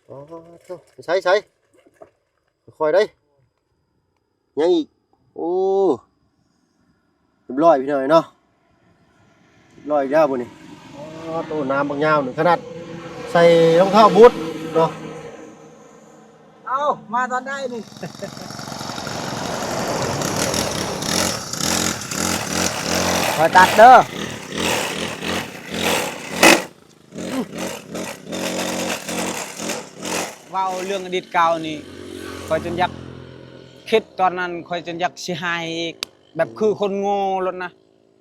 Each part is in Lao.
ອໍ ໂທ້ ໃສ່ ໃສ່ ຄ່ອຍໄດ້ ຍັງອີກ ໂອ້ ຮຽບຮ້ອຍພີ່ນ້ອງເນາະ ຮຽບຮ້ອຍອີກແລ້ວບາດນີ້. ອໍ ໂຕ ນ້ຳບັກຍາວໜຶ່ງ ຂະໜາດໃສ່ລອງເທົ້າບູດເນາະ. ເອົ້າ ມາຕອນໃດນີ້? ຂ້ອຍຕັດເດີ. ເວົ້າເລື່ອງອະດີດເກົ່ານີ້ ຂ້ອຍຈົນຢາກ ຄິດຕອນນັ້ນຂ້ອຍຈົນຢາກຊິໄຫ້ອີກ ແບບຄືຄົນໂງ່ໂລດນະ.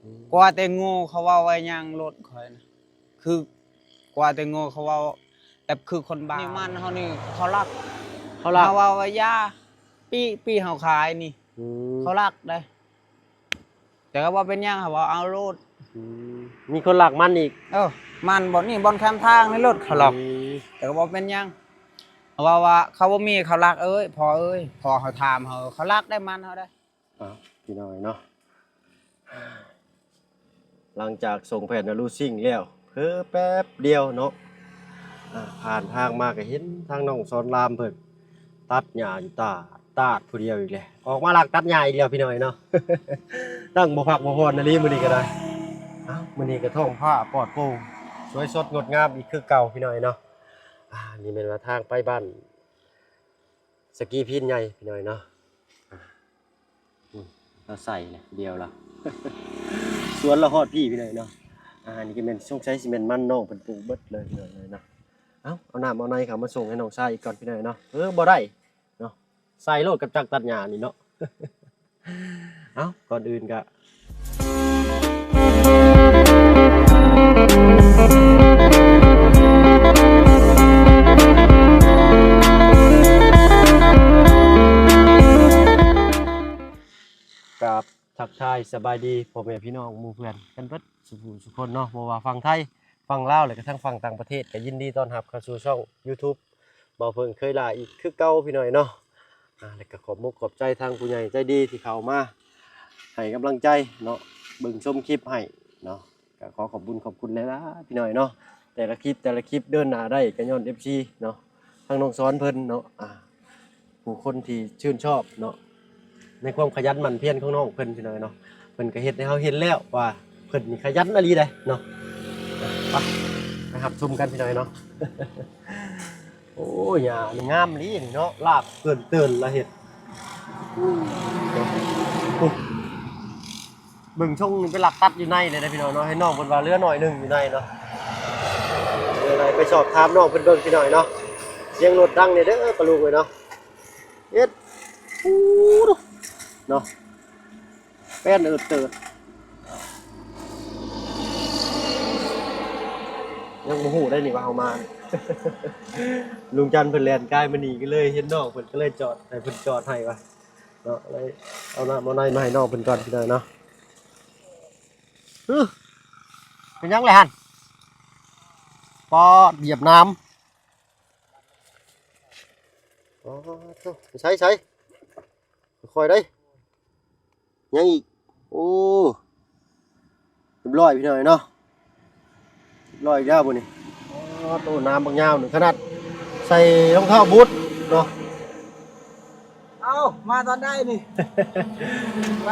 ອືມ ກວ່າແຕ່ໂງ່ເຂົາເວົ້າວ່າຫຍັງໂລດຂ້ອຍນະ ຄື ກວ່າແຕ່ໂງ່ເຂົາເວົ້າ ແບບຄືຄົນບ້າ. ນີ້ມັນເຮົານີ້ເຂົາລັກ ເຂົາລັກ ເຮົາເວົ້າວ່າຢ່າ ປີ້ ປີ້ເຮົາຂາຍນີ້ ອືມ ເຂົາລັກເດ້. ແຕ່ກໍບໍ່ເປັນຫຍັງ ເຂົາວ່າເອົາໂລດ. ອືມ ມີຄົນລັກມັນອີກ. ເອີ ມັນບ່ອນນີ້ ບ່ອນຂ້າມທາງໃນລົດເຂົາລັກ. ອືມ ແຕ່ກໍບໍ່ເປັນຫຍັງ ເຂົາວ່າ ວ່າເຂົາບໍ່ມີ ເຂົາລັກເອີຍ ພໍ່ເອີຍ ພໍ່ເຮົາຖາມເຮົາ ເຂົາລັກໄດ້ມັນເຮົາໄດ້. ເອົາ ພີ່ນ້ອງເນາະ ຫຼັງຈາກສົ່ງແຜ່ນອາລູຊິງແລ້ວ ເພີແປັບດຽວເນາະ ອາ ຜ່ານທາງມາກໍເຫັນທາງນ້ອງສອນລາມເພິ່ນຕັດຫຍ້າຢູ່ຕາດ ຕາດຜູ້ດຽວອີກແລ້ວ ອອກມາລັກຕັດຫຍ້າອີກແລ້ວພີ່ນ້ອງເນາະ. ຕັ້ງບໍ່ພັກບໍ່ຜ່ອນອີ່ຫຼີມື້ນີ້ກໍໄດ້. ເອົ້າ ມື້ນີ້ກໍທ້ອງຟ້າປອດໂປ່ງ ສວຍສົດງົດງາມອີກຄືເກົ່າພີ່ນ້ອງເນາະ. ອາ ນີ້ແມ່ນວ່າທາງໄປບ້ານ ສະກີພີນໃຫຍ່ພີ່ນ້ອງເນາະ. ອາ ອືມ ລາວໃສ່ແຫຼະດຽວລະ ສວນລາວຮອດພີ້ພີ່ນ້ອງເນາະ. ອາ ນີ້ກໍແມ່ນ ສົງໄສຊິແມ່ນມັນນ້ອງເພິ່ນປູກເບິດເລີຍພີ່ນ້ອງເນາະ. ເອົາ ເອົານ້ຳເອົາໃນເຂົ້າມາສົ່ງໃຫ້ນ້ອງຊາຍອີກກ່ອນພີ່ນ້ອງເນາະ. ເອີ ບໍ່ໄດ້ເນາະ ໃສ່ໂລດກັບຈັກຕັດຫຍ້ານີ້ເນາະ. ເອົ້າ ກ່ອນອື່ນກະ ກາບທັກທາຍສະບາຍດີພໍ່ແມ່ພີ່ນ້ອງໝູ່ເພື່ອນກັນເບິດສູ່ຜູ້ສູ່ຄົນເນາະ ບໍ່ວ່າຝັ່ງໄທ ຝັ່ງລາວ ແລະກະທັງຝັ່ງຕ່າງປະເທດ ກະຍິນດີຕ້ອນຮັບເຂົ້າສູ່ຊ່ອງຢູທູບ ບ່າວເພິ່ງເຄີຍຫຼ້າອີກຄືເກົ່າພີ່ນ້ອງເນາະ. ອາ ແລະກະຂອບມຸກຂອບໃຈທາງຜູ້ໃຫຍ່ໃຈດີທີ່ເຂົ້າມາໃຫ້ກຳລັງໃຈເນາະ ເບິ່ງຊົມຄລິບໃຫ້ເນາະ. ກະຂໍຂອບບຸນຂອບຄຸນຫຼາຍໆ ພີ່ນ້ອງເນາະ. ແຕ່ລະຄລິບ ແຕ່ລະຄລິບເດີນໜ້າໄດ້ກະຍ້ອນເອັຟຊີເນາະ ທາງນ້ອງສອນເພິ່ນເນາະ ອາ ຜູ້ຄົນທີ່ຊື່ນຊອບເນາະ ໃນຄວາມຂະຫຍັນໝັ່ນພຽນຂອງນ້ອງເພິ່ນພີ່ນ້ອງເນາະ. ເພິ່ນກະເຮັດໃຫ້ເຮົາເຫັນແລ້ວວ່າເພິ່ນນີ້ຂະຫຍັນອີ່ຫຼີເດ້ເນາະ. ໄປ ໄປຮັບຊົມກັນພີ່ນ້ອງເນາະ. ໂອ້ຍ ຫຍ້ານີ້ງາມອີ່ຫຼີນີ້ເນາະ ລາບເກີນເຕີນລະເຮັດ. ເບິ່ງຊົງນີ້ໄປລັກຕັດຢູ່ໃນເລີຍນະພີ່ນ້ອງເນາະ. ເຫັນນ້ອງເພິ່ນວ່າເຫຼືອໜ້ອຍໜຶ່ງຢູ່ໃນເນາະ ເຫຼືອໜ້ອຍ ໄປສອບຖາມນ້ອງເພິ່ນເບິ່ງພີ່ນ້ອງເນາະ. ສຽງລົດດັງແດ່ເດີປາລຸງເອີຍເນາະ. ເຮັດ ໂອ້ ເນາະ ແປ້ນເອີດເຕີດ ຍັງບໍ່ຮູ້ໄດ້ນີ້ວ່າເຮົາມານີ້. ລຸງຈັນເພິ່ນແລ່ນກາຍມານີ້ ກໍເລີຍເຫັນນ້ອງເພິ່ນ ກໍເລີຍຈອດ ໃຫ້ເພິ່ນຈອດໃຫ້ວ່າເນາະ ເລີຍເອົານ້ຳເອົາໃນມາໃຫ້ນ້ອງເພິ່ນກ່ອນພີ່ນ້ອງເນາະ. ອື ເປັນຫຍັງແຫຼະຫັ້ນ? ປອດ ຢຽບນ້ຳ. ອໍ ໂທ້ ໃສ່ ໃສ່ ຄ່ອຍໄດ້ ຍັງອີກ ໂອ້ ຮຽບຮ້ອຍພີ່ນ້ອງເນາະ ຮຽບຮ້ອຍອີກແລ້ວບາດນີ້. ອໍ ໂຕ ນ້ຳບັກຍາວໜຶ່ງ ຂະໜາດໃສ່ລອງເທົ້າບູດເນາະ. ເອົ້າ ມາຕອນໃດນີ້?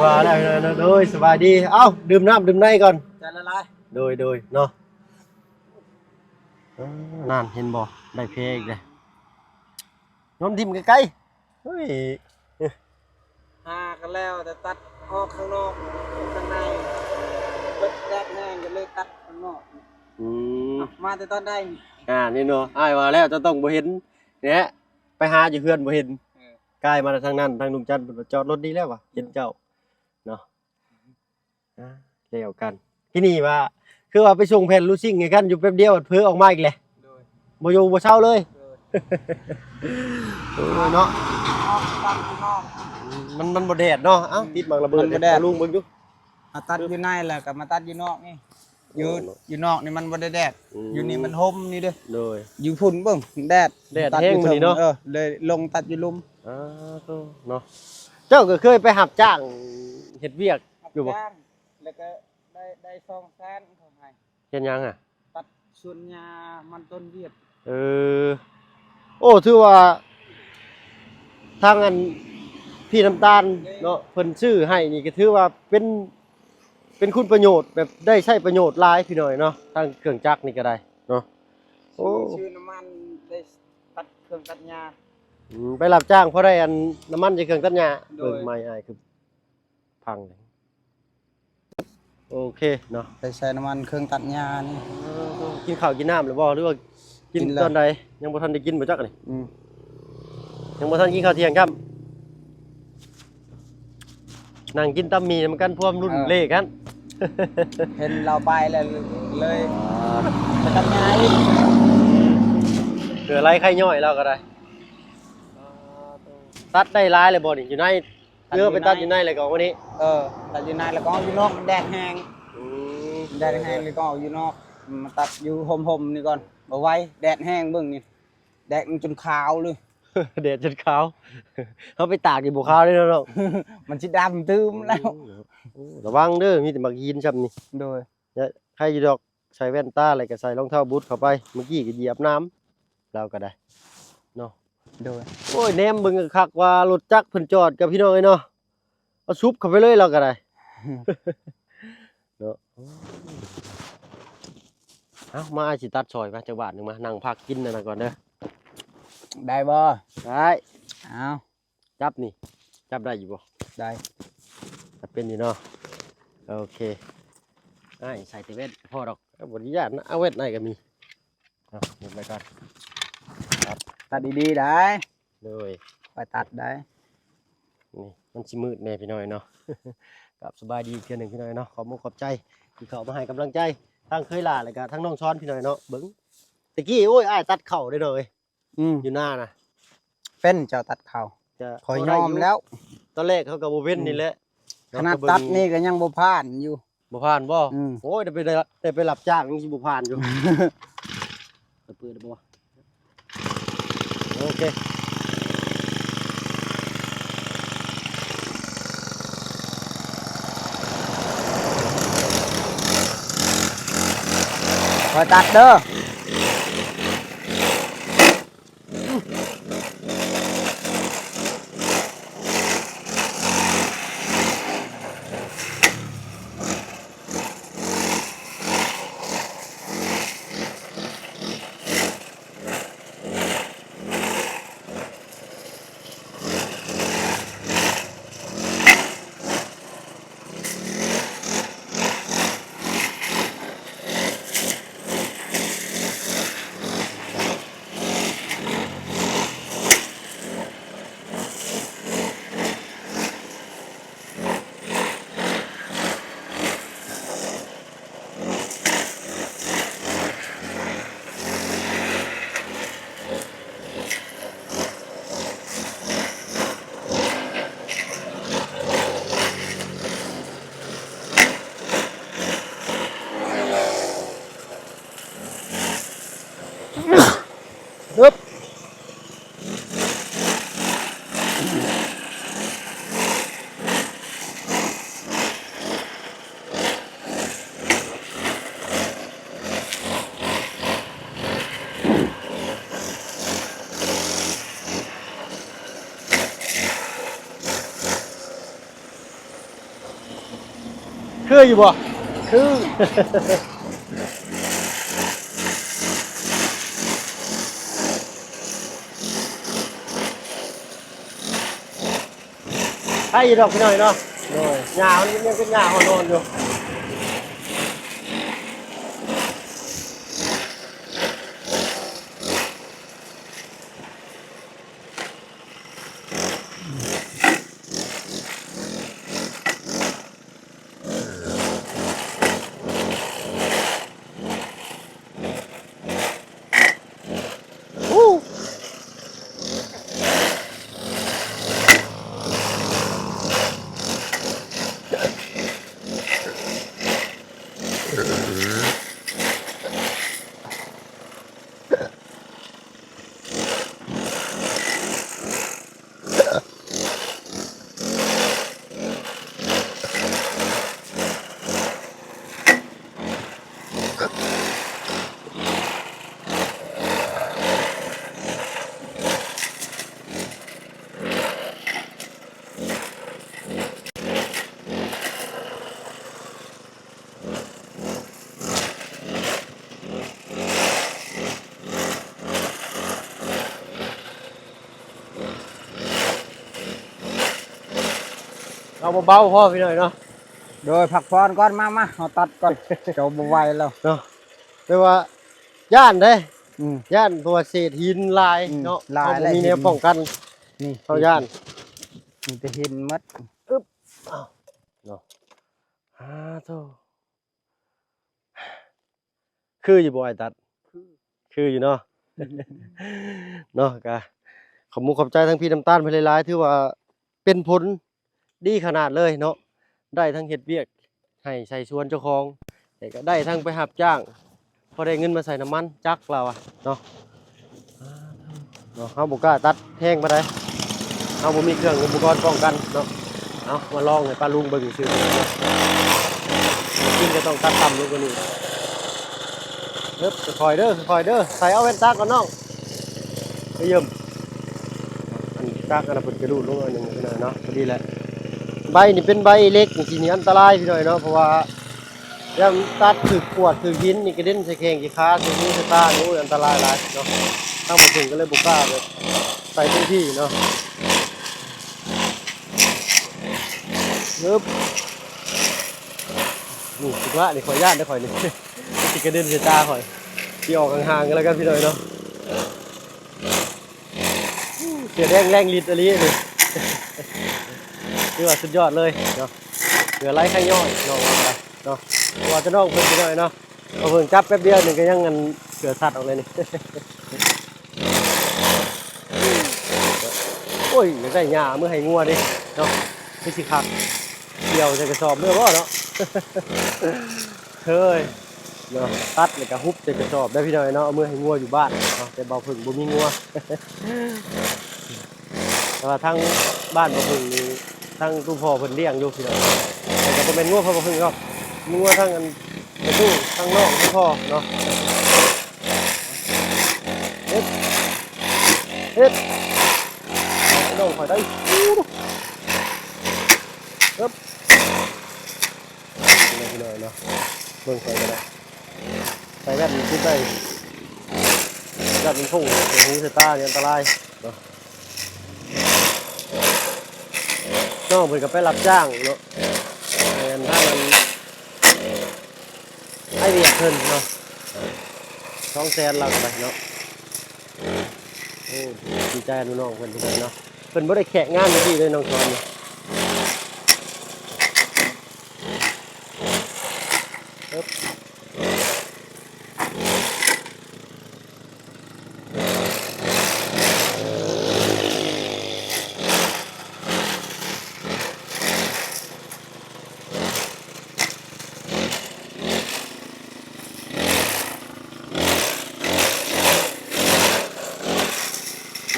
ວ່າແລ້ວເນາະ ໂດຍ ສະບາຍດີ. ເອົ້າ ດື່ມນ້ຳດື່ມໃນກ່ອນ ໃຈລະລາຍ ໂດຍ ໂດຍເນາະ. ເອີ ນັ້ນເຫັນບໍ່ ໄດ້ແພອີກແລ້ວ ໂຍນຖິ້ມໄກໆ. ເຮີ້ຍ ຫາກໍແລ້ວແຕ່ຕັດອອກຂ້າງນອກ ຂ້າງໃນເບິດແດດແຮງກໍເລີຍຕັດຂ້າງນອກ. ອືມ ເອົ້າ ມາແຕ່ຕອນໃດນີ້? ອ່າ ນີ້ເນາະ ອ້າຍວ່າແລ້ວ ເຈົ້າຕ້ອງບໍ່ເຫັນແຫຼະ ໄປຫາຢູ່ເຮືອນບໍ່ເຫັນ. ເອີ ກາຍມາທາງນັ້ນ ທາງລຸງຈັນເພິ່ນວ່າຈອດລົດດີແລ້ວວ່າ ເຫັນເຈົ້າເນາະ. ອ່າ ແລ້ວກັນ ທີ່ນີ້ວ່າ ຄືວ່າໄປສົ່ງແຜ່ນລູຊິງໃຫ້ກັນຢູ່ແປັບດຽວ ເຜີອອອກມາອີກແຫຼະ ໂດຍ ບໍ່ຢູ່ບໍ່ເຊົາເລີຍ. ໂດຍ ໂອ້ຍເນາະ ອອກຕາມຂ້າງນອກ ມັນ ມັນບໍ່ແດດເນາະ. ເອົ້າ ອືມ ຕິດໝາກລະເບີດ ມັນບໍ່ແດດ ເອົາລຸງເບິ່ງດູ. ມາຕັດຢູ່ໃນແລ້ວກໍມາຕັດຢູ່ນອກນີ້ ຢູ່ ໂອ້ ຢູ່ນອກນີ້ມັນບໍ່ໄດ້ແດດ. ອືມ ຢູ່ນີ້ມັນຮົ່ມນີ້ເດ້. ໂດຍ ຢູ່ພຸ້ນເບິ່ງແດດ ແດດແຮງມື້ນີ້ເນາະ. ເອີ ເລີຍລົງຕັດຢູ່ລຸ່ມ. ອ່າ ໂຕເນາະ ເຈົ້າກໍເຄີຍໄປຮັບຈ້າງເຮັດວຽກຢູ່ບໍ່? ຮັບຈ້າງ ແລ້ວກໍໄດ້ ໄດ້ສອງແສນເຂົາໃຫ້. ເຮັດຫຍັງອະ? ຕັດສວນຫຍ້າມັນຕົ້ນວຽດ. ເອີ ໂອ້ ຖືວ່າທາງອັນ ພີ່ນ້ຳຕານເນາະ ເພິ່ນຊື້ໃຫ້ນີ້ກໍຖືວ່າເປັນ ເປັນຄຸນປະໂຫຍດ ແບບໄດ້ໃຊ້ປະໂຫຍດຫຼາຍພີ່ນ້ອງເນາະ ທາງເຄື່ອງຈັກນີ້ກໍໄດ້ເນາະ. ໂອ້ ຊື້ ຊື້ນ້ຳມັນ ໄດ້ຕັດເຄື່ອງຕັດຫຍ້າ. ອືມ ໄປຮັບຈ້າງພໍໄດ້ອັນນ້ຳມັນໃສ່ເຄື່ອງຕັດຫຍ້າ. ໂດຍ ເບິ່ງໄມ້ອ້າຍຄືພັງເລີຍ. ໂອເຄເນາະ ໄປໃສ່ນ້ຳມັນເຄື່ອງຕັດຫຍ້ານີ້. ເອີ ກິນເຂົ້າກິນນ້ຳແລ້ວບໍ່ ຫຼືວ່າກິນ ກິນແລ້ວ ຕອນໃດ? ຍັງບໍ່ທັນໄດ້ກິນບໍ່ຈັກນີ້. ອືມ ຍັງບໍ່ທັນກິນເຂົ້າທ່ຽງຊ້ຳ. ນັ່ງກິນຕຳໝີ່ນຳກັນພວມລຸ້ນ ເອີ ເລກຫັ້ນ. ເຫັນລາວໄປແລ້ວເລີຍ ອ່າ ໄປຕັດຫຍ້າອີກ. ເຫຼືອໄລ່ໄຂ່ຍ້ອຍລາວກໍໄດ້. ຕັດໄດ້ຫຼາຍແລ້ວບໍ່ນີ້ ຢູ່ໃນ ເອີ ໄປຕັດຢູ່ໃນແລ້ວກໍເອົານີ້. ເອີ ຕັດຢູ່ໃນແລ້ວກໍເອົາຢູ່ນອກ ມັນແດດແຮງ. ອືມ ແດດແຮງແລ້ວກໍເອົາຢູ່ນອກ ມາຕັດຢູ່ຮົ່ມໆນີ້ກ່ອນ ບໍ່ໄຫວ ແດດແຮງ. ເບິ່ງນີ້ ແດດ໌ມັນຈົນຂາວເລີຍ. ແດດຈົນຂາວ ເຮົາໄປຕາກນີ້ບໍ່ຂາວເດ້ເນາະ ມັນຊິດຳຕື່ມແລ້ວ. ໂອ້ ລະວັງເດີ ມີແຕ່ໝາກຫີນຊ່ຳນີ້. ໂດຍ ໃຄຢູ່ດອກ ໃສ່ແວ່ນຕາ ແລ້ວກໍໃສ່ລອງເທົ້າບູດເຂົ້າໄປ. ເມື່ອກີ້ກໍຢຽບນ້ຳ ລາວກໍໄດ້ເນາະ. ໂດຍ ໂອ້ຍ ແນມເບິ່ງຄັກໆວ່າລົດຈັກເພິ່ນຈອດກັບ ພີ່ນ້ອງເອີຍເນາະ ເອົາຊຸບເຂົ້າໄປເລີຍ ລາວກໍໄດ້ເນາະ. ເອົາ ມາ ອ້າຍຊິຕັດຊ່ອຍ ມາຈັກບາດໜຶ່ງ ມານັ່ງພັກກິນອັນນັ້ນກ່ອນເດີ. ໄດ້ບໍ່? ໄດ້. ເອົາ ຈັບນີ້ ຈັບໄດ້ຢູ່ບໍ່? ໄດ້ ຈັບເປັນຢູ່ເນາະ. ໂອເຄ ອ້າຍໃສ່ແຕ່ແວ່ນພໍດອກ ເອົາ ບໍ່ໄດ້ຢ້ານນະ ເອົາແວ່ນອ້າຍກໍມີ. ເອົາ ເກັບໄວ້ກ່ອນ ຕັດ ຕັດດີໆໄດ໋. ໂດຍ ໄປຕັດໄດ້. ນີ້ມັນຊິມືດແດ່ພີ່ນ້ອງເນາະ. ກັບສະບາຍດີອີກເທື່ອໜຶ່ງພີ່ນ້ອງເນາະ ຂອບມຸກຂອບໃຈທີ່ເຂົ້າມາໃຫ້ກຳລັງໃຈທັງເຄີຍຫຼ້າ ແລ້ວກະທັງນ້ອງຊອນພີ່ນ້ອງເນາະ. ເບິ່ງ ແຕ່ກີ້ ໂອ້ຍ ອ້າຍຕັດເຂົ້າເດ້ນ້ອງເອີຍ ອືມ ຢູ່ນານະ. ເປັນເຈົ້າຕັດເຂົ້າ ຂ້ອຍຍອມແລ້ວ. ຕອນແລກເຂົາກໍບໍ່ເປັນ ອືມ ນີ້ແຫຼະ ຂະໜາດຕັດນີ້ກໍຍັງບໍ່ຜ່ານຢູ່. ບໍ່ຜ່ານບໍ່? ອືມ ໂອ້ຍ ໄດ້ໄປ ໄດ້ໄປຮັບຈ້າງຍັງຊິບໍ່ຜ່ານຢູ່. ເປີດໄດ້ບໍ່? ໂອເຄ ຄ່ອຍຕັດເດີ. ຄືຢູ່ບໍ່? ຄື. ໄດ້ຢູ່ດອກພີ່ນ້ອງເນາະ. ໂດຍ ຫຍ້າມັນຍັງເປັນຫຍ້າອ່ອນໆຢູ່. ເອົາເບົາໆພໍພີ່ນ້ອງເນາະ. ໂດຍ ພັກຜ່ອນກ່ອນ ມາໆ ເຮົາຕັດກ່ອນ ເຈົ້າບໍ່ໄຫວແລ້ວເນາະ. ແຕ່ວ່າຢ້ານເດ້ ອືມ ຢ້ານ ເພາະວ່າເສດຫີນຫຼາຍ ອືມ ເນາະ ຫຼາຍ ເຮົາບໍ່ມີແນວປ້ອງກັນ ນີ້ ເຮົາຢ້ານ ມີແຕ່ຫີນໝົດ. ອຶບ ເອົາເນາະ ຫາໂທ ຄືຢູ່ບໍ່ອ້າຍຕັດ? ຄື ຄືຢູ່ເນາະ ເນາະ. ກະຂອບມຸກຂອບໃຈທັງພີ່ນ້ຳຕານເພິ່ນຫຼາຍໆ ຖືວ່າເປັນຜົນດີຂະໜາດເລີຍເນາະ ໄດ້ທັງເຮັດວຽກໃຫ້ໃສ່ສວນເຈົ້າຂອງ ແລ້ວກະໄດ້ທັງໄປຮັບຈ້າງ ພໍໄດ້ເງິນມາໃສ່ນ້ຳມັນຈັກລາວວ່າເນາະ. ເນາະ ເຮົາບໍ່ກ້າຕັດແຮງປານໃດ ເຮົາບໍ່ມີເຄື່ອງອຸປະກອນປ້ອງກັນເນາະ. ເອົາ ມາລອງໃຫ້ປ້າລຸງເບິ່ງຊື່ໆ ເນາະ ກິນກໍຕ້ອງຕັດຕ່ຳລົງກວ່ານີ້. ເອີບ ຄ່ອຍໆເດີ ຄ່ອຍໆເດີ ໃສ່ເອົາແວ່ນຕາກ່ອນນ້ອງ ໄປເຢີມ ອັນຕາກອັນນັ້ນເພິ່ນກະດູດລົງໜ້ອຍໜຶ່ງເນາະ ພໍດີແຫຼະ. ໃບນີ້ເປັນໃບເຫຼັກ ຈັ່ງຊີ້ນີ້ອັນຕະລາຍພີ່ນ້ອງເນາະ ເພາະວ່າ ຢ້ານຕັດຖືກຂວດຖືກຫີນນີ້ກະເດັນໃສ່ແຂ້ງໃສ່ຂາ ໃສ່ຫູໃສ່ຕານີ້ ໂອ້ຍ ອັນຕະລາຍຫຼາຍເນາະ. ທາງບ້ານເພິ່ນກະເລີຍບໍ່ກ້າແບບໃສ່ເຕັມທີ່ເນາະ. ອຶບ ນີ້ ຊິພະນີ້ ຂ້ອຍຢ້ານເດ້ຂ້ອຍນີ້ ຊິກະເດັນໃສ່ຕາຂ້ອຍ ຊິອອກຫ່າງໆກັນແລ້ວກັນພີ່ນ້ອງເນາະ. ເສືອແດງແຮງລິດອີ່ຫຼີນີ້ ຖືວ່າສຸດຍອດເລີຍເນາະ. ເຫຼືອໄຫຼໄຄຍ້ອຍນ້ອງເນາະ ເພາະວ່າຈະນ້ອງເພິ່ນໄປໜ້ອຍເນາະ ເອົາເພິ່ນຈັບແປັບດຽວນີ້ກະຍັງອັນເສືອສັດອອກເລີຍນີ້. ໂອ້ຍ ຢາກໄດ້ຫຍ້າເມືອໃຫ້ງົວເດ້ເນາະ ຄືຊິຄັກ ກ່ຽວໃສ່ກະສອບເມືອບໍ່ເນາະ. ເຮີ້ຍ ເນາະ ຕັດແລ້ວກະຫຸບໃສ່ກະສອບໄດ້ພີ່ນ້ອງເນາະ ເອົາເມືອໃຫ້ງົວຢູ່ບ້ານເນາະ ແຕ່ບ່າວເຜິ້ງບໍ່ມີງົວ. ແຕ່ວ່າທາງບ້ານບ່າວເຜິ້ງນີ້ ທາງຕູ້ພໍ່ເພິ່ນລ້ຽງຢູ່ພີ່ນ້ອງ ແຕ່ກະບໍ່ແມ່ນງົວພໍ່ບ່າວເຜິ້ງດອກ ງົວທາງອັນແມ່ຕູ້ ທາງນ້ອງ ທາງພໍ່ເນາະ. ເຮັດ ເຮັດ ນ້ອງຂ້ອຍໄດ້ ເອີບ ພີ່ນ້ອງເນາະ ເບິ່ງໄປກໍໄດ້ ໃສ່ແວ່ນຕິດໄວ້ ແວ່ນມັນພຸ້ງໃສ່ຫູໃສ່ຕານີ້ອັນຕະລາຍເນາະ. ນ້ອງເພິ່ນກໍໄປຮັບຈ້າງເນາະ ແມ່ນທາງອັນ ອ້າຍວຽກເພິ່ນເນາະ ສອງແສນລາວກໍໄດ້ເນາະ. ໂອ້ ດີໃຈນຳນ້ອງເພິ່ນເນາະ ເພິ່ນບໍ່ໄດ້ແຂກງານຈັ່ງຊີ້ເລີຍ ນ້ອງສອນນີ້.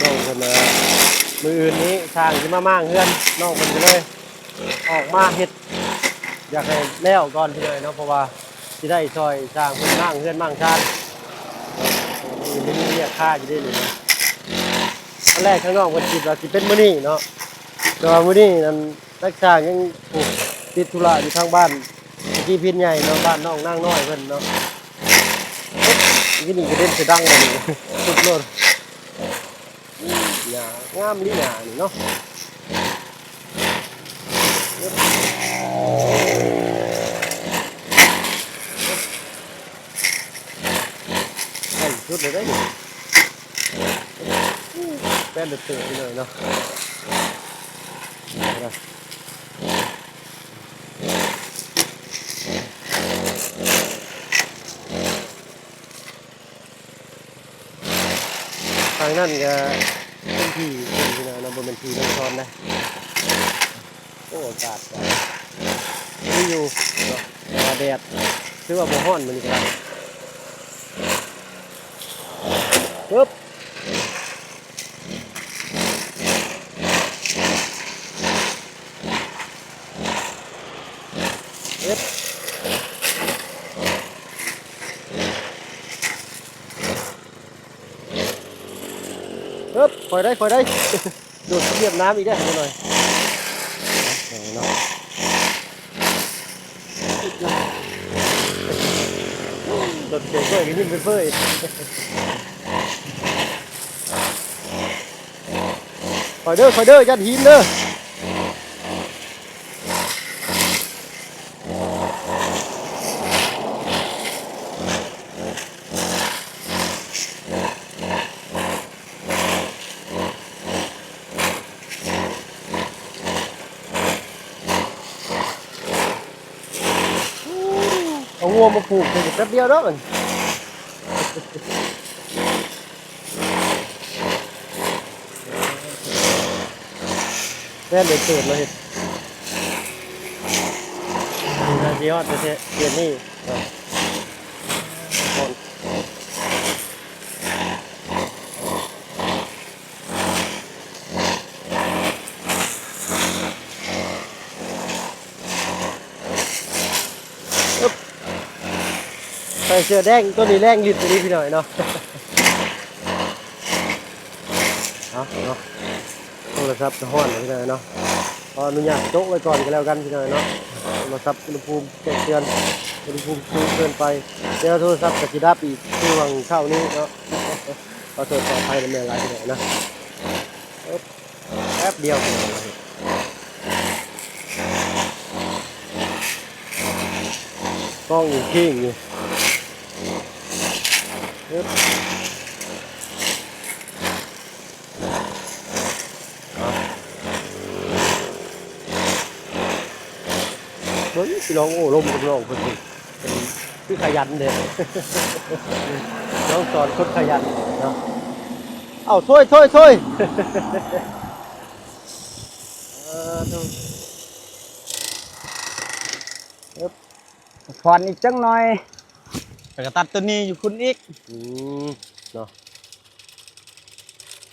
ນ້ອງເພິ່ນວ່າ ມື້ອື່ນນີ້ຊ່າງຊິມາມ້າງເຮືອນ ນ້ອງເພິ່ນກໍເລີຍອອກມາເຮັດ ຢາກໃຫ້ແລ້ວກ່ອນພີ່ນ້ອງເນາະ ເພາະວ່າຊິໄດ້ຊ່ອຍຊ່າງເພິ່ນມ້າງເຮືອນມ້າງຊານ ມັນມີວຽກຄາຢູ່ເດ້ນີ້ນະ. ຕອນແລກທາງນ້ອງເພິ່ນຄິດວ່າຊິເປັນມື້ນີ້ເນາະ ແຕ່ວ່າມື້ນີ້ນັ້ນ ນັກຊ່າງຍັງ ໂອ້ ຕິດທຸລະຢູ່ທາງບ້ານ ຕະກີ່ພິນໃຫຍ່ເນາະ ບ້ານນ້ອງນາງນ້ອຍເພິ່ນເນາະ. ນີ້ກະເດັນສະດັງເລີຍ ສຸດໂລດ. ຫຍ້າງາມອີ່ຫຼີຫຍ້ານີ້ເນາະ ໃກ້ສຸດເລີຍເດ້ນີ້ ແປ້ນເຕີບໆ ພີ່ນ້ອງເນາະ. ທາງນັ້ນກະເປັນທີ່ເພິ່ນພີ່ນ້ອງເນາະ ບໍ່ແມ່ນທີ່ນ້ອງຊອນນະ. ໂອ້ ອາກາດກະດີຢູ່ເນາະ ແດດຖືວ່າບໍ່ຮ້ອນມື້ນີ້ກະໄດ້. ປຶບ ເອີບ ເອີບ ຄ່ອຍໄດ້ ຄ່ອຍໄດ້ ໂດດລຽບນ້ຳອີກເດ້ ໜ້ອຍ ເອົາເນາະ. ລົດເກຍກ້ອຍກະຍິ້ມເຟີ້ຍໆ. ຄ່ອຍເດີ ຄ່ອຍເດີ ຢ້ານຫີນເດີ. ເອົາມາປູກແປັບດຽວເນາະມັນ ແມ່ນໄດ້ເກີດມາເຮັດ ນີ້ນາຊິຮອດແທ້ໆ ເຂດນີ້ເນາະ. ໃສ່ເສື້ອແດງ ໂຕນີ້ແຮງລິດອີ່ຫຼີພີ່ນ້ອງເນາະ. ເອົາເນາະ ໂທລະສັບກະຮ້ອນພີ່ນ້ອງເນາະ. ຂໍອະນຸຍາດໂຈະໄວ້ກ່ອນກໍແລ້ວກັນພີ່ນ້ອງເນາະ. ໂທລະສັບອຸນຫະພູມແຈ້ງເຕືອນ ອຸນຫະພູມສູງເກີນໄປ ດຽວໂທລະສັບກໍຊິດັບອີກ ຄືຫວ່າງເຊົ້ານີ້ເນາະ. ຂໍໂທດຂໍອະໄພນຳແມ່ຫຼາຍພີ່ນ້ອງເນາະ. ແປັບດຽວ ກ້ອງອີກເພງຢູ່. ເບິ່ງຊິລອງໂອ້ລົມກັບນ້ອງເພິ່ນ ເພິ່ນຄືຂະຫຍັນເດ້ ນ້ອງສອນຄົນຂະຫຍັນເນາະ. ເອົ້າ ໂທ້ຍ ໂທ້ຍ ໂທ້ຍ ເອີ ເອີ ພັກຜ່ອນອີກຈັກໜ່ອຍ ແລ້ວກໍຕັດໂຕນີ້ຢູ່ພຸ້ນອີກ. ອືມ ເນາະ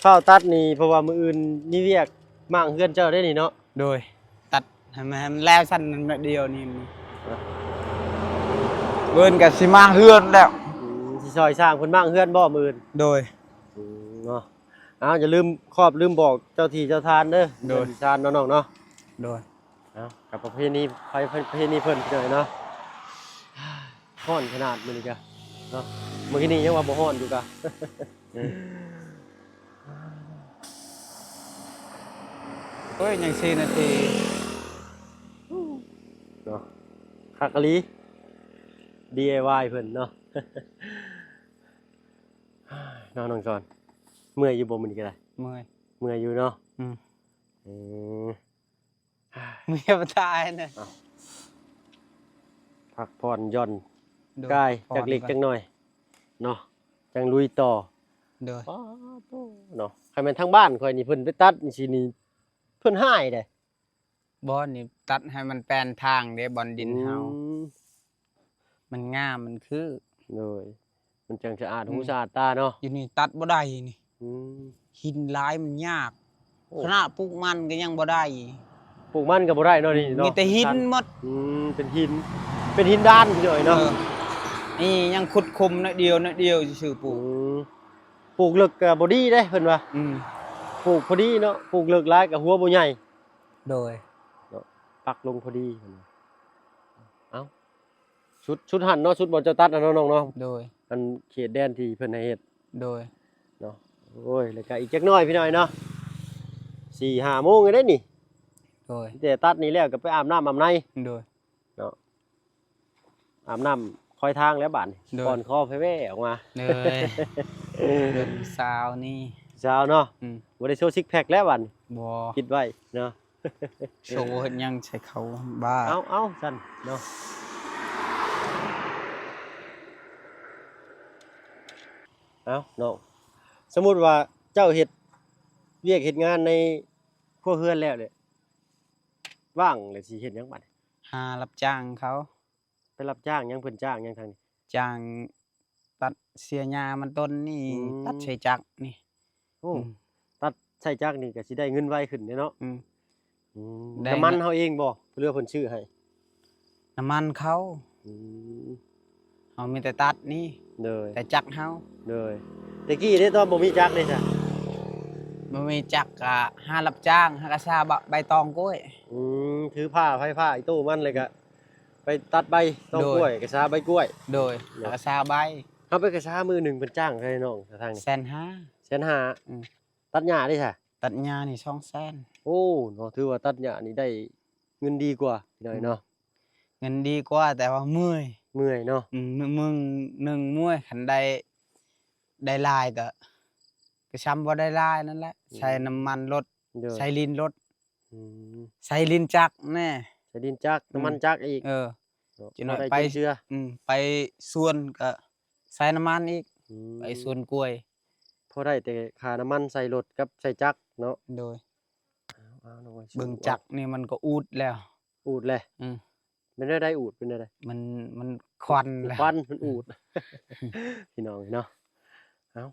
ຟ້າວຕັດນີ້ ເພາະວ່າມື້ອື່ນມີວຽກມ້າງເຮືອນເຈົ້າເດ້ນີ້ເນາະ. ໂດຍ ຕັດໃຫ້ມັນ ໃຫ້ມັນແລ້ວຊັ້ນໜ້ອຍດຽວນີ້ ເອີ ເບິ່ງກໍຊິມ້າງເຮືອນແລ້ວ. ອືມ ຊິຊ່ອຍຊ່າງເພິ່ນມ້າງເຮືອນບໍ່ມື້ອື່ນ? ໂດຍ. ອືມ ເນາະ ອ້າວ ຢ່າລືມຂອບລືມບອກເຈົ້າທີ່ເຈົ້າທານເດີ. ໂດຍ ເຮືອນຊານເນາະນ້ອງເນາະ. ໂດຍ. ເອົາ ກັບປະເພນີ ໄປ ປະເພນີເພິ່ນພີ່ນ້ອງເນາະ. ຮ້ອນຂະໜາດມື້ນີ້ກະເນາະ ມື້ກີ້ນີ້ຍັງວ່າບໍ່ຮ້ອນຢູ່ກະ. ໂອ້ຍ ຍັງສີ່ນາທີເນາະ. ຄັກອີ່ຫຼີ ດີໄອວາຍເພິ່ນເນາະ. ເນາະ ນ້ອງສອນ ເມື່ອຍຢູ່ບໍ່ມື້ນີ້ກະໄດ້? ເມື່ອຍ ເມື່ອຍຢູ່ເນາະ. ອືມ ເອີ ເມື່ອຍບໍ່ຕາຍນະ. ເອົ້າ ພັກຜ່ອນຢ່ອນ ໂດຍ ກາຍ ພັກຜ່ອນ ຈັກເລັກຈັກໜ້ອຍເນາະ ຈັ່ງລຸຍຕໍ່. ໂດຍ. ປາດໂທ້ເນາະ ຄັນແມ່ນທາງບ້ານຂ້ອຍນີ້ ເພິ່ນໄປຕັດຈັ່ງຊີ້ນີ້ ເພິ່ນຮ້າຍເດ້. ບ່ອນນີ້ຕັດໃຫ້ມັນແປນທາງເດ້ ບ່ອນດິນເຮົາ. ອືມ ມັນງາມ ມັນຄື. ໂດຍ. ມັນຈັ່ງສະອາດຫູ ອືມ ສະອາດຕາເນາະ. ຢູ່ນີ້ຕັດບໍ່ໄດ້ນີ້. ອືມ ຫີນຫຼາຍ ມັນຍາກ. ໂອ້ ຂະໜາດປູກມັນກໍຍັງບໍ່ໄດ້. ປູກມັນກໍບໍ່ໄດ້ເນາະນີ້ເນາະ ມີແຕ່ຫີນໝົດ. ອືມ ເປັນຫີນ ເປັນຫີນດ້ານພີ່ນ້ອງເນາະ. ເອີ ນີ້ຍັງຂຸດຂຸມໜ້ອຍດຽວ ໜ້ອຍດຽວຊື່ໆ ປູກ. ອືມ ປູກເລິກກໍບໍ່ດີເດ້ເພິ່ນວ່າ. ອືມ ປູກພໍດີເນາະ ປູກເລິກຫຼາຍກໍຫົວບໍ່ໃຫຍ່. ໂດຍ. ເນາະ ປັກລົງພໍດີເພິ່ນວ່າ. ເອົ້າ ສຸດ ສຸດຫັ້ນເນາະ ສຸດບ່ອນເຈົ້າຕັດຫັ້ນເນາະນ້ອງເນາະ. ໂດຍ. ອັນເຂດແດນທີ່ເພິ່ນໃຫ້ເຮັດ. ໂດຍ. ເນາະ ໂອ້ຍ ແລ້ວກະອີກຈັກໜ້ອຍພີ່ນ້ອງເນາະ ສີ່ຫ້າໂມງແລ້ວເດ້ນີ້. ໂດຍ. ແຕ່ຕັດນີ້ແລ້ວກໍໄປອາບນ້ຳອາບໃນ. ໂດຍ. ເນາະ ອາບນ້ຳຄອຍທາງແລ້ວບາດນີ້. ໂດຍ. ປ່ອນຄໍແພໆອອກມາ. ໂດຍ. ເປັນສາວນີ້ ສາວເນາະ. ອືມ ບໍ່ໄດ້ໂຊຊິກແພັກແລ້ວບາດນີ້. ບໍ່ ປິດໄວ້ເນາະ. ໂຊເຮັດຫຍັງໃສ່ເຂົາບ້າ. ເອົາ ເອົາຊັ້ນເນາະ. ເອົານ້ອງ ສົມມຸດວ່າເຈົ້າເຮັດວຽກເຮັດງານໃນຄົວເຮືອນແລ້ວເດ ວ່າງແລ້ວຊິເຮັດຫຍັງບາດນີ້? ຫາຮັບຈ້າງເຂົາ. ໄປຮັບຈ້າງຫຍັງ? ເພິ່ນຈ້າງຫຍັງທາງນີ້? ຈ້າງຕັດເສຍຫຍ້າມັນຕົ້ນນີ້. ອືມ ຕັດໃສ່ຈັກນີ້. ໂອ້ ອືມ ຕັດໃສ່ຈັກນີ້ກໍຊິໄດ້ເງິນໄວຂຶ້ນເດ້ເນາະ. ອືມ ອືມ ແລ້ວນ້ຳມັນເຮົາເອງບໍ່ ຫຼືວ່າເພິ່ນຊື້ໃຫ້? ນ້ຳມັນເຂົາ. ອືມ ເຮົາມີແຕ່ຕັດນີ້. ໂດຍ. ແຕ່ຈັກເຮົາ. ໂດຍ. ແຕ່ກີ້ເດ້ ຕອນບໍ່ມີຈັກເດ້ຊະ? ບໍ່ມີຈັກກະຫາຮັບຈ້າງ ຫາກະຊາ ບ- ໃບຕອງກ້ວຍ. ອືມ ຖືພ້າ ໄຟຟ້າ ອີໂຕ້ມັນ ແລ້ວກະ ໄປຕັດໃບຕອງກ້ວຍ. ໂດຍ. ກະຊາໃບກ້ວຍ. ໂດຍ. ເນາະ ກະຊາໃບ. ເຮົາໄປກະຊາມື້ໜຶ່ງເພິ່ນຈ້າງເທົ່າໃດນ້ອງ ທາງນີ້? ແສນຫ້າ. ແສນຫ້າ. ອືມ ຕັດຫຍ້າເດ້ຊະ? ຕັດຫຍ້ານີ້ສອງແສນ. ໂອ້ ເນາະ ຖືວ່າຕັດຫຍ້ານີ້ໄດ້ເງິນດີກວ່າ ອືມ ເນາະ. ເງິນດີກວ່າ ແຕ່ວ່າເມື່ອຍ. ເມື່ອຍເນາະ. ອືມ ມື້ໜຶ່ງເມື່ອຍ ຄັນໄດ້ ໄດ້ຫຼາຍກະ ກະຊ່ຳບໍ່ໄດ້ຫຼາຍນັ້ນແຫຼະ. ອືມ ໃສ່ນ້ຳມັນລົດ. ໂດຍ. ໃສ່ລີນລົດ. ອືມ ໃສ່ລີນຈັກແນ່. ໃສ່ລີນຈັກ. ອືມ ນ້ຳມັນຈັກອີກ. ເອີ. ຈັກໜ້ອຍ ພໍໄດ້ ໄປ ຈຸນເຈືອ ອືມ ໄປສວນກໍໃສ່ນ້ຳມັນອີກ ອືມ ໄປສວນກ້ວຍ ພໍໄດ້ແຕ່ຄ່ານ້ຳມັນໃສ່ລົດກັບໃສ່ຈັກເນາະ. ໂດຍ ເອົາໆ ນ້ອງອ້ອຍ ເບິ່ງຈັກນີ້ມັນກໍອູດແລ້ວ ອູດແລ້ວ ອືມ ເປັນແນວໃດອູດ ເປັນແນວໃດ? ມັນ ມັນຄວັນແລ້ວ ຄວັນ ມັນອູດ ພີ່ນ້ອງເອີຍເນາະ. ເອົາ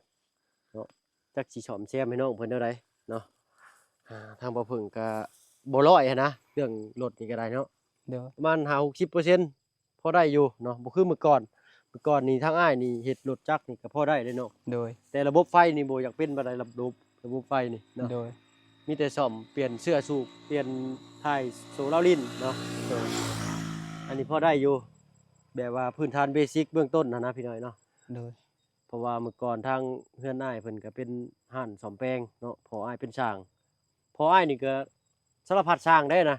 ເນາະ ຈັກຊິສ້ອມແຊມໃຫ້ນ້ອງເພິ່ນແນວໃດເນາະ. ອ່າ ທາງບ່າວເຜິ້ງກໍບໍ່ຮ້ອຍຫັ້ນນະ ເລື່ອງລົດນີ້ກໍໄດ້ເນາະ ໂດຍ ປະມານຫ້າຫົກສິບເປີເຊັນ ພໍໄດ້ຢູ່ເນາະ ບໍ່ຄືເມື່ອກ່ອນ. ເມື່ອກ່ອນນີ້ທາງອ້າຍນີ້ເຮັດລົດຈັກນີ້ກໍພໍໄດ້ເດ້ເນາະ ໂດຍ ແຕ່ລະບົບໄຟນີ້ບໍ່ຢາກເປັນປານໃດ ລະບົບ ລະບົບໄຟນີ້ເນາະ ໂດຍ ມີແຕ່ສ້ອມ ປ່ຽນເຊື້ອສູບ ປ່ຽນທ້າຍໂສ້ລາວລິ້ນເນາະ ໂດຍ ອັນນີ້ພໍໄດ້ຢູ່ ແບບວ່າພື້ນຖານເບສິກເບື້ອງຕົ້ນຫັ້ນນະ ພີ່ນ້ອງເນາະ ໂດຍ ເພາະວ່າເມື່ອກ່ອນທາງເຮືອນອ້າຍເພິ່ນກໍເປັນຮ້ານສ້ອມແປງເນາະ ພໍ່ອ້າຍເປັນຊ່າງ ພໍ່ອ້າຍນີ້ກໍສາລະພັດຊ່າງໄດ້ນະ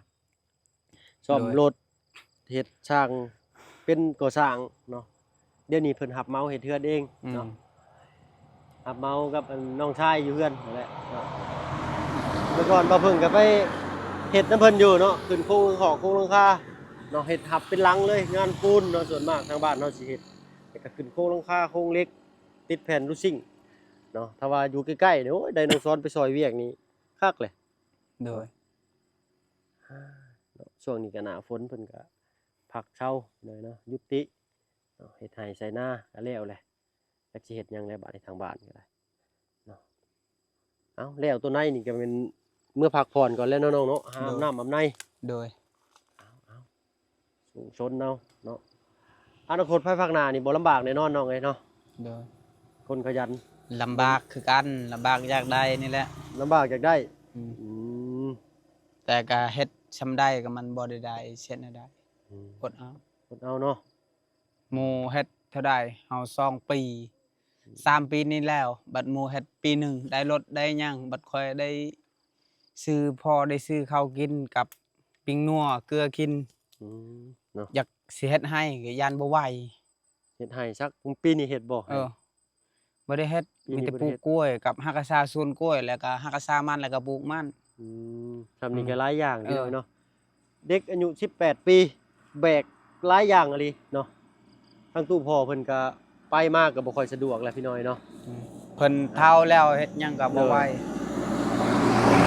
ສ້ອມ ໂດຍ ລົດ ເຮັດຊ່າງ ເປັນກໍ່ສ້າງເນາະ. ດຽວນີ້ເພິ່ນຮັບເໝົາເຮັດເຮືອນເອງເນາະ ອືມ ຮັບເໝົາກັບ ອັນ ນ້ອງຊາຍຢູ່ເຮືອນຫັ້ນແຫຼະເນາະ. ເມື່ອກ່ອນບ່າວເຜິ້ງກໍໄປເຮັດນຳເພິ່ນຢູ່ເນາະ ຂຶ້ນໂຄງຂອບ ໂຄງຫຼັງຄາເນາະ ເຮັດຮັບເປັນຫຼັງເລີຍ ງານປູນເນາະ ສ່ວນມາກທາງບ້ານເຮົາຊິເຮັດ ແລ້ວກໍຂຶ້ນໂຄງຫຼັງຄາ ໂຄງເຫຼັກ ຕິດແຜ່ນລູຊິງເນາະ. ຖ້າວ່າຢູ່ໃກ້ໆນີ້ ໂອ້ຍ ໄດ້ນ້ອງສອນໄປຊ່ອຍວຽກນີ້ຄັກເລີຍ ໂດຍ ເນາະ. ຊ່ວງນີ້ກໍໜ້າຝົນ ເພິ່ນກໍພັກເຊົາໜ້ອຍເນາະ ຢຸດຕິເນາະ ເຮັດໄຮ່ໄຖນາກໍແລ້ວແຫຼະ ຈັກຊິເຮັດຫຍັງແລ້ວບາດນີ້ ທາງບ້ານກໍໄດ້ເນາະ. ເອົ້າ ແລ້ວຕົວໃນນີ້ກໍແມ່ນເມືອພັກຜ່ອນກ່ອນແລ້ວເນາະນ້ອງເນາະ ອາບນ້ຳອາບໃນ ໂດຍ ເອົາໆ ສູ້ຊົນເອົາເນາະ. ອະນາຄົດພາຍພາກໜ້ານີ້ບໍ່ລຳບາກແນ່ນອນນ້ອງເອີຍເນາະ ໂດຍ ຄົນຂະຫຍັນ ລຳບາກຄືກັນ ລຳບາກຢາກໄດ້ນີ້ແຫຼະ ລຳບາກຢາກໄດ້ ອືມ ອືມ ແຕ່ກໍເຮັດຊ່ຳໃດກໍມັນບໍ່ໄດ້ໄດ້ ເຮັດແນວໃດ ອືມ ອົດເອົາ ອົດເອົາເນາະ. ໝູ່ເຮັດເທົ່າໃດ ເຮົາສອງປີ ອືມ ສາມປີນີ້ແລ້ວ ບັດໝູ່ເຮັດປີໜຶ່ງ ໄດ້ລົດໄດ້ຫຍັງ ບັດຂ້ອຍໄດ້ຊື້ ພໍໄດ້ຊື້ເຂົ້າກິນກັບປີ້ງນົວເກືອກິນ ອືມ ເນາະ ຢາກຊິເຮັດໄຮ່ກໍຢ້ານບໍ່ໄຫວ ເຮັດໄຮ່ສັກ ປີນີ້ເຮັດບໍ່? ເອີ ບໍ່ໄດ້ເຮັດ ມີແຕ່ປູກກ້ວຍກັບຮັກສາສວນກ້ວຍ ແລ້ວກໍຮັກສາມັນ ແລ້ວກໍປູກມັນ ອືມ ຊ່ຳນີ້ກໍຫຼາຍຢ່າງ ເອີ ເນາະ. ເດັກອາຍຸສິບແປດປີ ແບກຫຼາຍຢ່າງອີ່ຫຼີເນາະ. ທາງຕູ້ພໍ່ເພິ່ນກໍໄປມາກໍບໍ່ຄ່ອຍສະດວກແຫຼະພີ່ນ້ອງເນາະ ອືມ ເພິ່ນເຖົ້າແລ້ວເຮັດຫຍັງກໍບໍ່ໄຫວ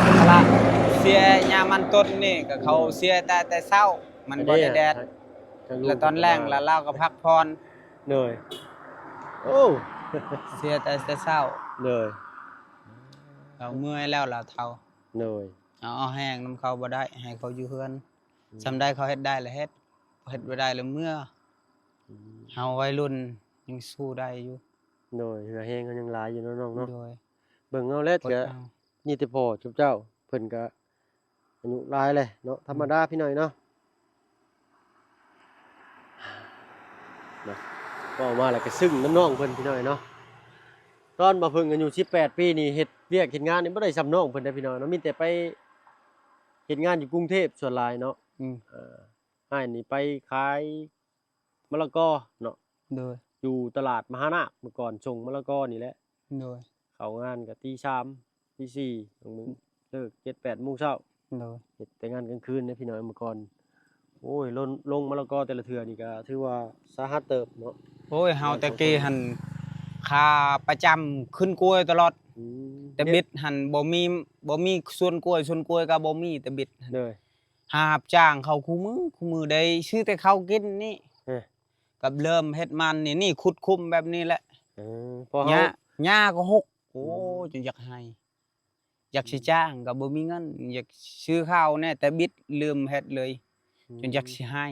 ເອີ ພາລະເສຍຫຍ້າມັນຕົ້ນນີ້ກໍເຂົາເສຍແຕ່ ແຕ່ເຊົ້າ ມັນບໍ່ໄດ້ແດດ ແລ້ວຕອນແລງລະລາວກໍພັກຜ່ອນ ໂດຍ ໂອ້ ເສຍແຕ່ ແຕ່ເຊົ້າ ໂດຍ ລາວເມື່ອຍແລ້ວລາວເຖົ້າ ໂດຍ ເອົາ ເອົາແຮງນຳເຂົາບໍ່ໄດ້ ໃຫ້ເຂົາຢູ່ເຮືອນ ອືມ ຊ່ຳໃດເຂົາເຮັດໄດ້ລະເຮັດ ເຮັດບໍ່ໄດ້ລະເມືອ ອືມ ເຮົາໄວລຸ້ນຍັງສູ້ໄດ້ຢູ່ ໂດຍ ເຫື່ອແຮງເຮົາຍັງຫຼາຍຢູ່ເນາະນ້ອງເນາະ ໂດຍ ເບິ່ງເອົາແຫຼະ ເທື່ອມີແຕ່ພໍ່ເຈົ້າ ເຈົ້າເພິ່ນກະອາຍຸຫຼາຍແຫຼະເນາະ ທຳມະດາ ອືມ ພີ່ນ້ອງເນາະ. ເນາະ ເວົ້າມາແລ້ວກໍຊຶ້ງນຳນ້ອງເພິ່ນພີ່ນ້ອງເນາະ. ຕອນບ່າວເຜິ້ງອາຍຸສິບແປດປີນີ້ ເຮັດວຽກເຮັດງານນີ້ບໍ່ໄດ້ຊ່ຳນ້ອງເພິ່ນເດ້ພີ່ນ້ອງເນາະ ມີແຕ່ໄປເຮັດງານຢູ່ກຸງເທບສ່ວນຫຼາຍເນາະ ອືມ ເອີ ອ້າຍນີ້ໄປຂາຍມະລະກອເນາະ ໂດຍ ຢູ່ຕະຫຼາດມະຫານາກ ເມື່ອກ່ອນສົ່ງມະລະກອນີ້ແຫຼະ ໂດຍ ເຂົ້າງານກໍຕີສາມ ຕີສີ່ ບາງມື້ເລີກເຈັດແປດໂມງເຊົ້າ ໂດຍ ເຮັດແຕ່ງານກາງຄືນເດ້ພີ່ນ້ອງ ເມື່ອກ່ອນ ໂອ້ຍ ລົງ ລົງມະລະກອແຕ່ລະເທື່ອນີ້ກໍຖືວ່າສາຫັດເຕີບເນາະ ໂອ້ຍ ເຮົາແຕ່ກີ້ຫັ້ນ ຄ່າປະຈຳຂຶ້ນກວຍຕະຫຼອດ ອືມ ແຕ່ບິດຫັ້ນບໍ່ມີ ບໍ່ມີສວນກວຍ ສວນກວຍກໍບໍ່ມີ ແຕ່ບິດ ໂດຍ ຫາຮັບຈ້າງເຂົາຄູ່ມື້ ຄູ່ມື້ໄດ້ຊື້ແຕ່ເຂົ້າກິນນີ້ ເອີ ກັບເລີ່ມເຮັດມັນນີ້ ນີ້ຂຸດຂຸມແບບນີ້ແຫຼະ ເອີ ພໍເຮົາ ຫຍ້າ ຫຍ້າກໍຫົກ ໂອ້ ອືມ ຈົນຢາກໄຫ້ ຢາກຊິຈ້າງກໍບໍ່ມີເງິນ ຢາກຊື້ເຂົ້າແດ່ ແຕ່ບິດລືມເຮັດເລີຍ ອືມ ຈົນຢາກຊິໄຫ້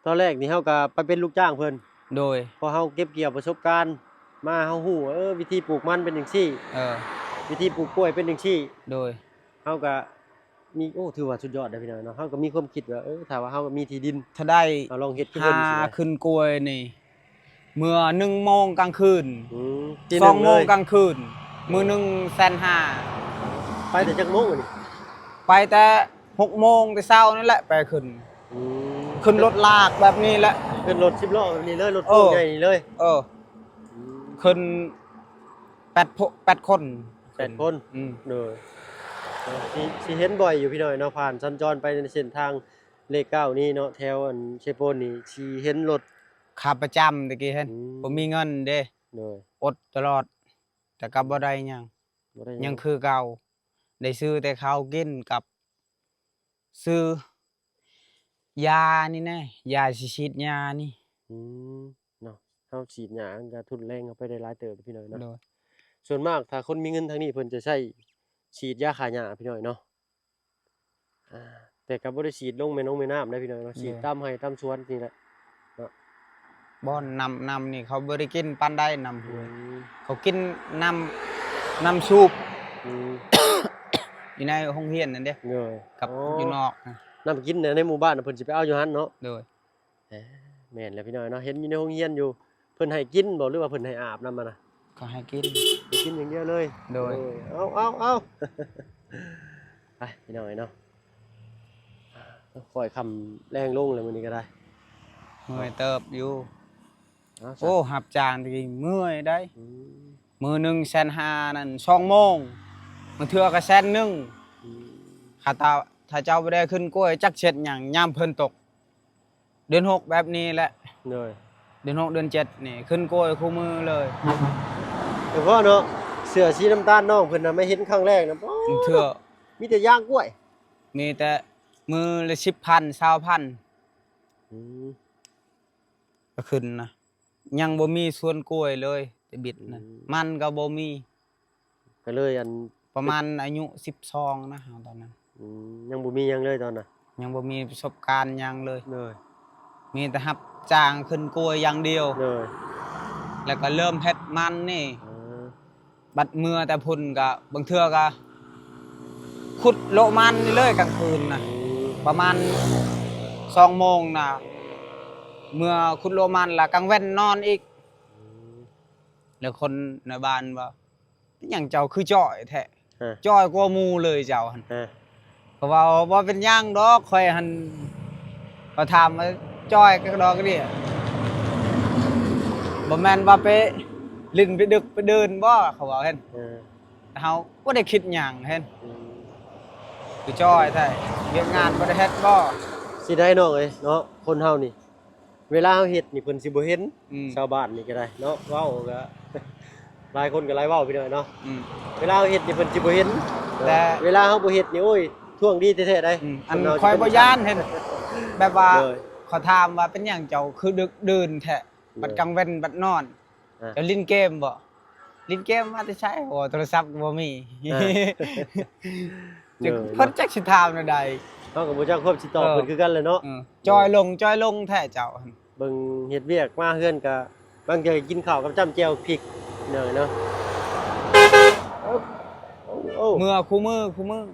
ຕອນແລກນີ້ເຮົາກໍໄປເປັນລູກຈ້າງເພິ່ນ ໂດຍ ເພາະເຮົາເກັບກ່ຽວປະສົບການມາ ເຮົາຮູ້ວ່າ ເອີ ວິທີປູກມັນເປັນຈັ່ງຊີ້ ເອີ ວິທີປູກກ້ວຍເປັນຈັ່ງຊີ້ ໂດຍ ເຮົາກໍມີ ໂອ້ ຖືວ່າສຸດຍອດເດ້ພີ່ນ້ອງເນາະ ເຮົາກໍມີຄວາມຄິດວ່າ ເອີ ຖ້າວ່າເຮົາມີທີ່ດິນ ຖ້າໄດ້ ເຮົາລອງເຮັດຄືເພິ່ນ ຫາຂຶ້ນກວຍນີ້ ເມື່ອໜຶ່ງໂມງກາງຄືນ ອືມ ສອງໂມງກາງຄືນ ເອີ ມື້ໜຶ່ງແສນຫ້າ ໄປແຕ່ຈັກໂມງນີ້? ໄປແຕ່ຫົກໂມງແຕ່ເຊົ້ານີ້ແຫຼະ ໄປຂຶ້ນ ອືມ ຂຶ້ນລົດລາກແບບນີ້ແຫຼະ ຂຶ້ນລົດສິບລໍ້ແບບນີ້ເລີຍ ລົດໂຟກໃຫຍ່ນີ້ເລີຍ ເອີ ອືມ ຂຶ້ນແປດຄົນ ແປດຄົນ ອືມ ໂດຍ ເອີ ຊິ ຊິເຫັນບ່ອຍຢູ່ພີ່ນ້ອງເນາະ ຜ່ານສັນຈອນໄປໃນເສັ້ນທາງ ເລກເກົ້ານີ້ເນາະ ແຖວອັນເຊໂປນນີ້ຊິເຫັນລົດຂາປະຈຳ ແຕ່ກີ້ຫັ້ນ ອືມ ບໍ່ມີເງິນເດ້ ໂດຍ ອົດຕະຫຼອດ ແຕ່ກໍບໍ່ໄດ້ຫຍັງ ບໍ່ໄດ້ຫຍັງ ຍັງຄືເກົ່າ ໄດ້ຊື້ແຕ່ເຂົ້າກິນກັບ ຊື້ຢານີ້ນະ ຢາຊິສີດຫຍ້ານີ້ ອືມ ເນາະ ເຮົາສີດຫຍ້າມັນກໍທຶນແຮງເຮົາໄປໄດ້ຫຼາຍເຕີບ ພີ່ນ້ອງເນາະ ໂດຍ ສ່ວນມາກຖ້າຄົນມີເງິນທາງນີ້ເພິ່ນຈະໃຊ້ສີດຢາຂ້າຫຍ້າ ພີ່ນ້ອງເນາະ ອ່າ ແຕ່ກໍບໍ່ໄດ້ສີດລົງແມ່ນົງແມ່ນ້ຳເດ້ ພີ່ນ້ອງເນາະ ສີດ ໂດຍ ຕາມໄຮ່ຕາມສວນນີ້ແຫຼະເນາະ ບ່ອນນ້ຳ ນ້ຳນີ້ເຂົາບໍ່ໄດ້ກິນປານໃດ ນ້ຳຫ້ວຍ ອືມ ເຂົາກິນນ້ຳ ນ້ຳສູບ ອືມ ຢູ່ໃນໂຮງຮຽນນັ້ນເດ້ ໂດຍ ກັບ ອໍ ຢູ່ນອກນະ ນ້ຳກິນໃນໝູ່ບ້ານນະ ເພິ່ນຊິໄປເອົາຢູ່ຫັ້ນເນາະ ໂດຍ ເອີ ແມ່ນແຫຼະພີ່ນ້ອງເນາະ ເຫັນຢູ່ໃນໂຮງຮຽນຢູ່ ເພິ່ນໃຫ້ກິນບໍ່ ຫຼືວ່າເພິ່ນໃຫ້ອາບນຳຫັ້ນນະ? ກໍໃຫ້ກິນ ໃຫ້ກິນຢ່າງດຽວເລີຍ ໂດຍ ໂດຍ ເອົາ ເອົາ ເອົາ ໄປພີ່ນ້ອງເອີຍເນາະ ຄ່ອຍຄ່ຳແລງລົງແລ້ວມື້ນີ້ກໍໄດ້ ເມື່ອຍເຕີບຢູ່ ເອົາ ໂອ້ ຮັບຈ້າງແຕ່ກີ້ເມື່ອຍໄດ໋ ອືມ ມື້ໜຶ່ງແສນຫ້ານັ້ນ ສອງໂມງ ບາງເທື່ອກໍແສນໜຶ່ງ ອືມ ຖ້າ ຖ້າເຈົ້າບໍ່ໄດ້ຂຶ້ນກ້ວຍຈັກເຮັດຫຍັງ ຍາມເພິ່ນຕົກ ເດືອນຫົກແບບນີ້ແຫຼະ ໂດຍ ເດືອນຫົກເດືອນເຈັດນີ້ ຂຶ້ນກ້ວຍຄູ່ມື້ເລີຍ ແຕ່ພໍເນາະ ເສື້ອສີນ້ຳຕານນ້ອງເພິ່ນນະ ມາເຫັນຄັ້ງແລກນະ ໂອ້ ເທື່ອ ມີແຕ່ຢາງກ້ວຍ ມີແຕ່ມື້ລະສິບພັນ ຊາວພັນ ອືມ ກໍຂຶ້ນນະ ຍັງບໍ່ມີສວນກ້ວຍເລີຍ ແຕ່ບິດນັ້ນ ອືມ ມັນກໍບໍ່ມີ ກໍເລີຍອັນ ປະມານອາຍຸສິບສອງນະ ເຮົາຕອນນັ້ນ ອືມ ຍັງບໍ່ມີຫຍັງເລີຍຕອນນັ້ນ ຍັງບໍ່ມີປະສົບການຫຍັງເລີຍ ໂດຍ ມີແຕ່ຮັບຈ້າງຂຶ້ນກ້ວຍຢ່າງດຽວ ໂດຍ ແລ້ວກໍເລີ່ມເຮັດມັນນີ້ ເອີ ບັດເມືອແຕ່ພຸ້ນກໍບາງເທື່ອກໍຂຸດໂລະມັນນີ້ເລີຍກາງຄືນນະ ອືມ ປະມານສອງໂມງນະ ເມືອຂຸດໂລະມັນ ແລ້ວກາງເວັນນອນອີກ ອືມ ແລ້ວຄົນໃນບ້ານວ່າ ເປັນຫຍັງເຈົ້າຄືຈ້ອຍແທ້ ຈ້ອຍກວ່າໝູ່ເລີຍເຈົ້າຫັ້ນ ເຂົາເວົ້າ ບໍ່ເປັນຫຍັງດອກ ຂ້ອຍຫັ້ນ ເຂົາຖາມວ່າຈ້ອຍກະດອກກະເດຍ ບໍ່ແມ່ນວ່າໄປຫຼິ້ນໄປດຶກໄປເດີນບໍ່ ເຂົາເວົ້າຫັ້ນ ເຮົາບໍ່ໄດ້ຄິດຫຍັງຫັ້ນ ອືມ ຄືຈ້ອຍແທ້ ວຽກງານບໍ່ໄດ້ເຮັດບໍ່ ຊິໄດ້ນ້ອງເອີຍເນາະ ຄົນເຮົານີ້ ເວລາເຮົາເຮັດນີ້ເພິ່ນຊິບໍ່ເຫັນ ອືມ ຊາວບ້ານນີ້ກໍໄດ້ເນາະ ເວົ້າກໍ ຫຼາຍຄົນກໍຫຼາຍເວົ້າ ພີ່ນ້ອງເນາະ ອືມ ເວລາເຮົາເຮັດນີ້ເພິ່ນຊິບໍ່ເຫັນ ແຕ່ເວລາເຮົາບໍ່ເຮັດນີ້ ໂອ້ຍ ທວງດີແທ້ໆໃດ໋ ອືມ ອັນຂ້ອຍບໍ່ຢ້ານເຫັນ ແບບວ່າ ໂດຍ ເຂົາຖາມວ່າ ເປັນຫຍັງເຈົ້າຄືດຶກດື່ນແທ້ ບັດກາງເວັນບັດນອນ ເຈົ້າຫຼິ້ນເກມບໍ່? ຫຼິ້ນເກມມາແຕ່ໃສ? ໂອ້ ໂທລະສັບກໍບໍ່ມີ ເພິ່ນຈັກຊິຖາມແນວໃດ ເຮົາກໍບໍ່ຈັກຄວາມຊິຕອບເພິ່ນຄືກັນແຫຼະເນາະ ເອີ ຈ່ອຍລົງ ຈ່ອຍລົງແທ້ເຈົ້າ ເບິ່ງເຮັດວຽກມາເຮືອນກະບາງເທື່ອກິນເຂົ້າກັບຈ້ຳແຈ່ວພິກ ເນາະ ເນາະ ເມື່ອຄູ່ມື້ ຄູ່ມື້ ອືມ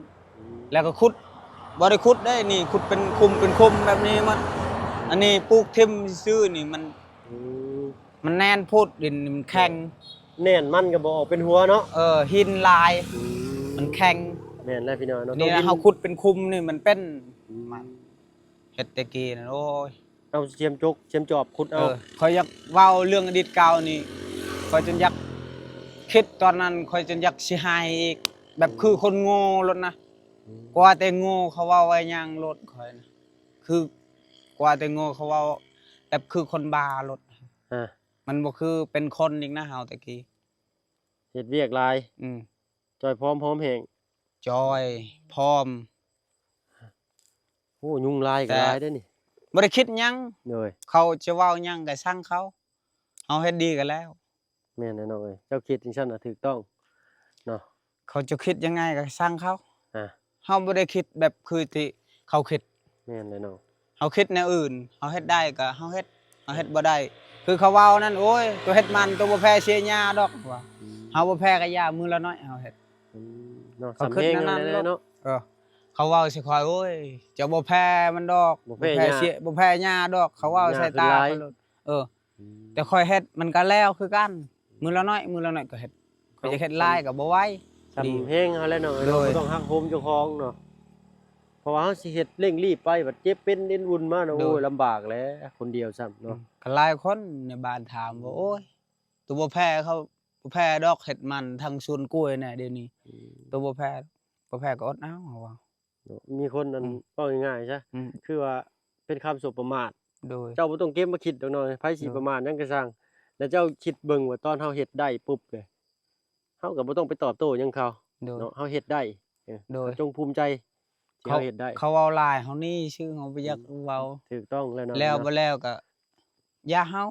ແລ້ວກໍຂຸດ ບໍ່ໄດ້ຂຸດເດ້ ນີ້ຂຸດເປັນຂຸມ ເປັນຂຸມແບບນີ້ໝົດ ອັນນີ້ປູກຖິ້ມຊື່ໆນີ້ ມັນ ອືມ ມັນແໜ້ນໂພດ ດິນມັນແຂງ ແໜ້ນມັນກໍບໍ່ອອກເປັນຫົວເນາະ ເອີ ຫີນຫຼາຍ ອືມ ມັນແຂງ ແມ່ນແລ້ວພີ່ນ້ອງເນາະ ນີ້ນະ ເຮົາຂຸດເປັນຂຸມນີ້ມັນເປັນ ອືມ ມັນ ເຮັດແຕ່ກີ້ນັ້ນ ໂອ້ຍ ເອົາສຽມຈົກສຽມຈອບຂຸດເອົາ ເອີ ຂ້ອຍຢາກເວົ້າເລື່ອງອະດີດເກົ່ານີ້ ຂ້ອຍຈົນຢາກຄິດຕອນນັ້ນ ຂ້ອຍຈົນຢາກຊິໄຫ້ອີກ ແບບ ອືມ ຄືຄົນໂງ່ໂລດນະ ອືມ ກວ່າແຕ່ໂງ່ເຂົາເວົ້າວ່າຫຍັງໂລດ ຂ້ອຍນະ ຄື ກວ່າແຕ່ໂງ່ເຂົາເວົ້າ ແບບຄືຄົນບ້າໂລດ ມັນບໍ່ຄືເປັນຄົນອີກນະ ເຮົາແຕ່ກີ້ ເຮັດວຽກຫຼາຍ ອືມ ຈ່ອຍພ້ອມ ພ້ອມແຮງ ຈ່ອຍພ້ອມ ໂອ້ ຍຸງລາຍກໍຫຼາຍເດ້ນີ້ ບໍ່ໄດ້ຄິດຫຍັງ ໂດຍ ເຂົາຈະເວົ້າຫຍັງກໍຊ່າງເຂົາ ເຮົາເຮັດດີກໍແລ້ວ ແມ່ນແຫຼະນ້ອງເອີຍ ເຈົ້າຄິດຈັ່ງຊັ້ນນະຖືກຕ້ອງເນາະ ເຂົາຈະຄິດຍັງໄງກໍຊ່າງເຂົາ ອາ ເຮົາບໍ່ໄດ້ຄິດແບບຄືທີ່ເຂົາຄິດ ແມ່ນແຫຼະເນາະ ເຮົາຄິດແນວອື່ນ ເຮົາເຮັດໄດ້ກໍເຮົາເຮັດ ເຮົາເຮັດບໍ່ໄດ້ ຄືເຂົາເວົ້ານັ້ນ ໂອ້ຍ ຕົວເຮັດມັນ ຕົວບໍ່ແພ້ເສຍຫຍ້າດອກ ວ່າ ອືມ ເຮົາບໍ່ແພ້ກໍຢ່າ ມື້ລະໜ້ອຍເຮົາເຮັດ ອືມ ເນາະ ເຂົາຄິດແນວນັ້ນໂລດ ເອີ ເຂົາເວົ້າໃສ່ຂ້ອຍ ໂອ້ຍ ເຈົ້າບໍ່ແພ້ມັນດອກ ບໍ່ແພ້ຫຍ້າ ບໍ່ແພ້ເສຍ ບໍ່ແພ້ຫຍ້າດອກ ເຂົາເວົ້າໃສ່ຕາຂ້ອຍໂລດ ເອີ ອືມ ແຕ່ຂ້ອຍເຮັດມັນກໍແລ້ວຄືກັນ ມື້ລະໜ້ອຍ ມື້ລະໜ້ອຍກໍເຮັດ ຂ້ອຍຈະເຮັດຫຼາຍກໍບໍ່ໄຫວ ສ່ຳແຮງເຮົາແຫຼະເນາະ ໂດຍ ເຮົາບໍ່ຕ້ອງຫັກໂຫມເຈົ້າຂອງເນາະ ເພາະວ່າເຮົາຊິເຮັດເລັ່ງລີບໄປ ບັດເຈັບເປັນເອັນອຸ່ນມາເນາະ ໂດຍ ໂອ້ຍ ລຳບາກແຫຼະ ຄົນດຽວຊ້ຳເນາະ ອືມ ກໍຫຼາຍຄົນໃນບ້ານຖາມວ່າ ອືມ ໂອ້ຍ ຕົວບໍ່ແພ້ເຂົາ ບໍ່ແພ້ດອກ ເຮັດມັນທັງສວນກ້ວຍແດ່ດຽວນີ້ ອືມ ຕົວບໍ່ແພ້ ບໍ່ແພ້ກໍອົດເອົາ ເຂົາວ່າ ເນາະ ມີຄົນນັ້ນ ອືມ ເວົ້າງ່າຍໆຊະ ອືມ ຄືວ່າເປັນຄຳສົບປະໝາດ ໂດຍ ເຈົ້າບໍ່ຕ້ອງເກັບມາຄິດດອກເນາະ ໃຜຊິ ໂດຍ ປະໝາດຫຍັງກະຊ່າງ ແລ້ວເຈົ້າຄິດເບິ່ງວ່າຕອນເຮົາເຮັດໄດ້ປຸບເລີຍ ເຮົາກໍບໍ່ຕ້ອງໄປຕອບໂຕ້ຫຍັງເຂົາ ໂດຍ ເນາະ ເຮົາເຮັດໄດ້ ເອີ ໂດຍ ເຮົາຈົ່ງພູມໃຈທີ່ເຮົາເຮັດໄດ້ ເຂົາເວົ້າຫຼາຍເຮົາໜີຊື່ ເຮົາບໍ່ຢາກ ອືມ ເວົ້າ ຖືກຕ້ອງແລ້ວເນາະ ແລ້ວບໍ່ແລ້ວກໍຢ່າເຮົາ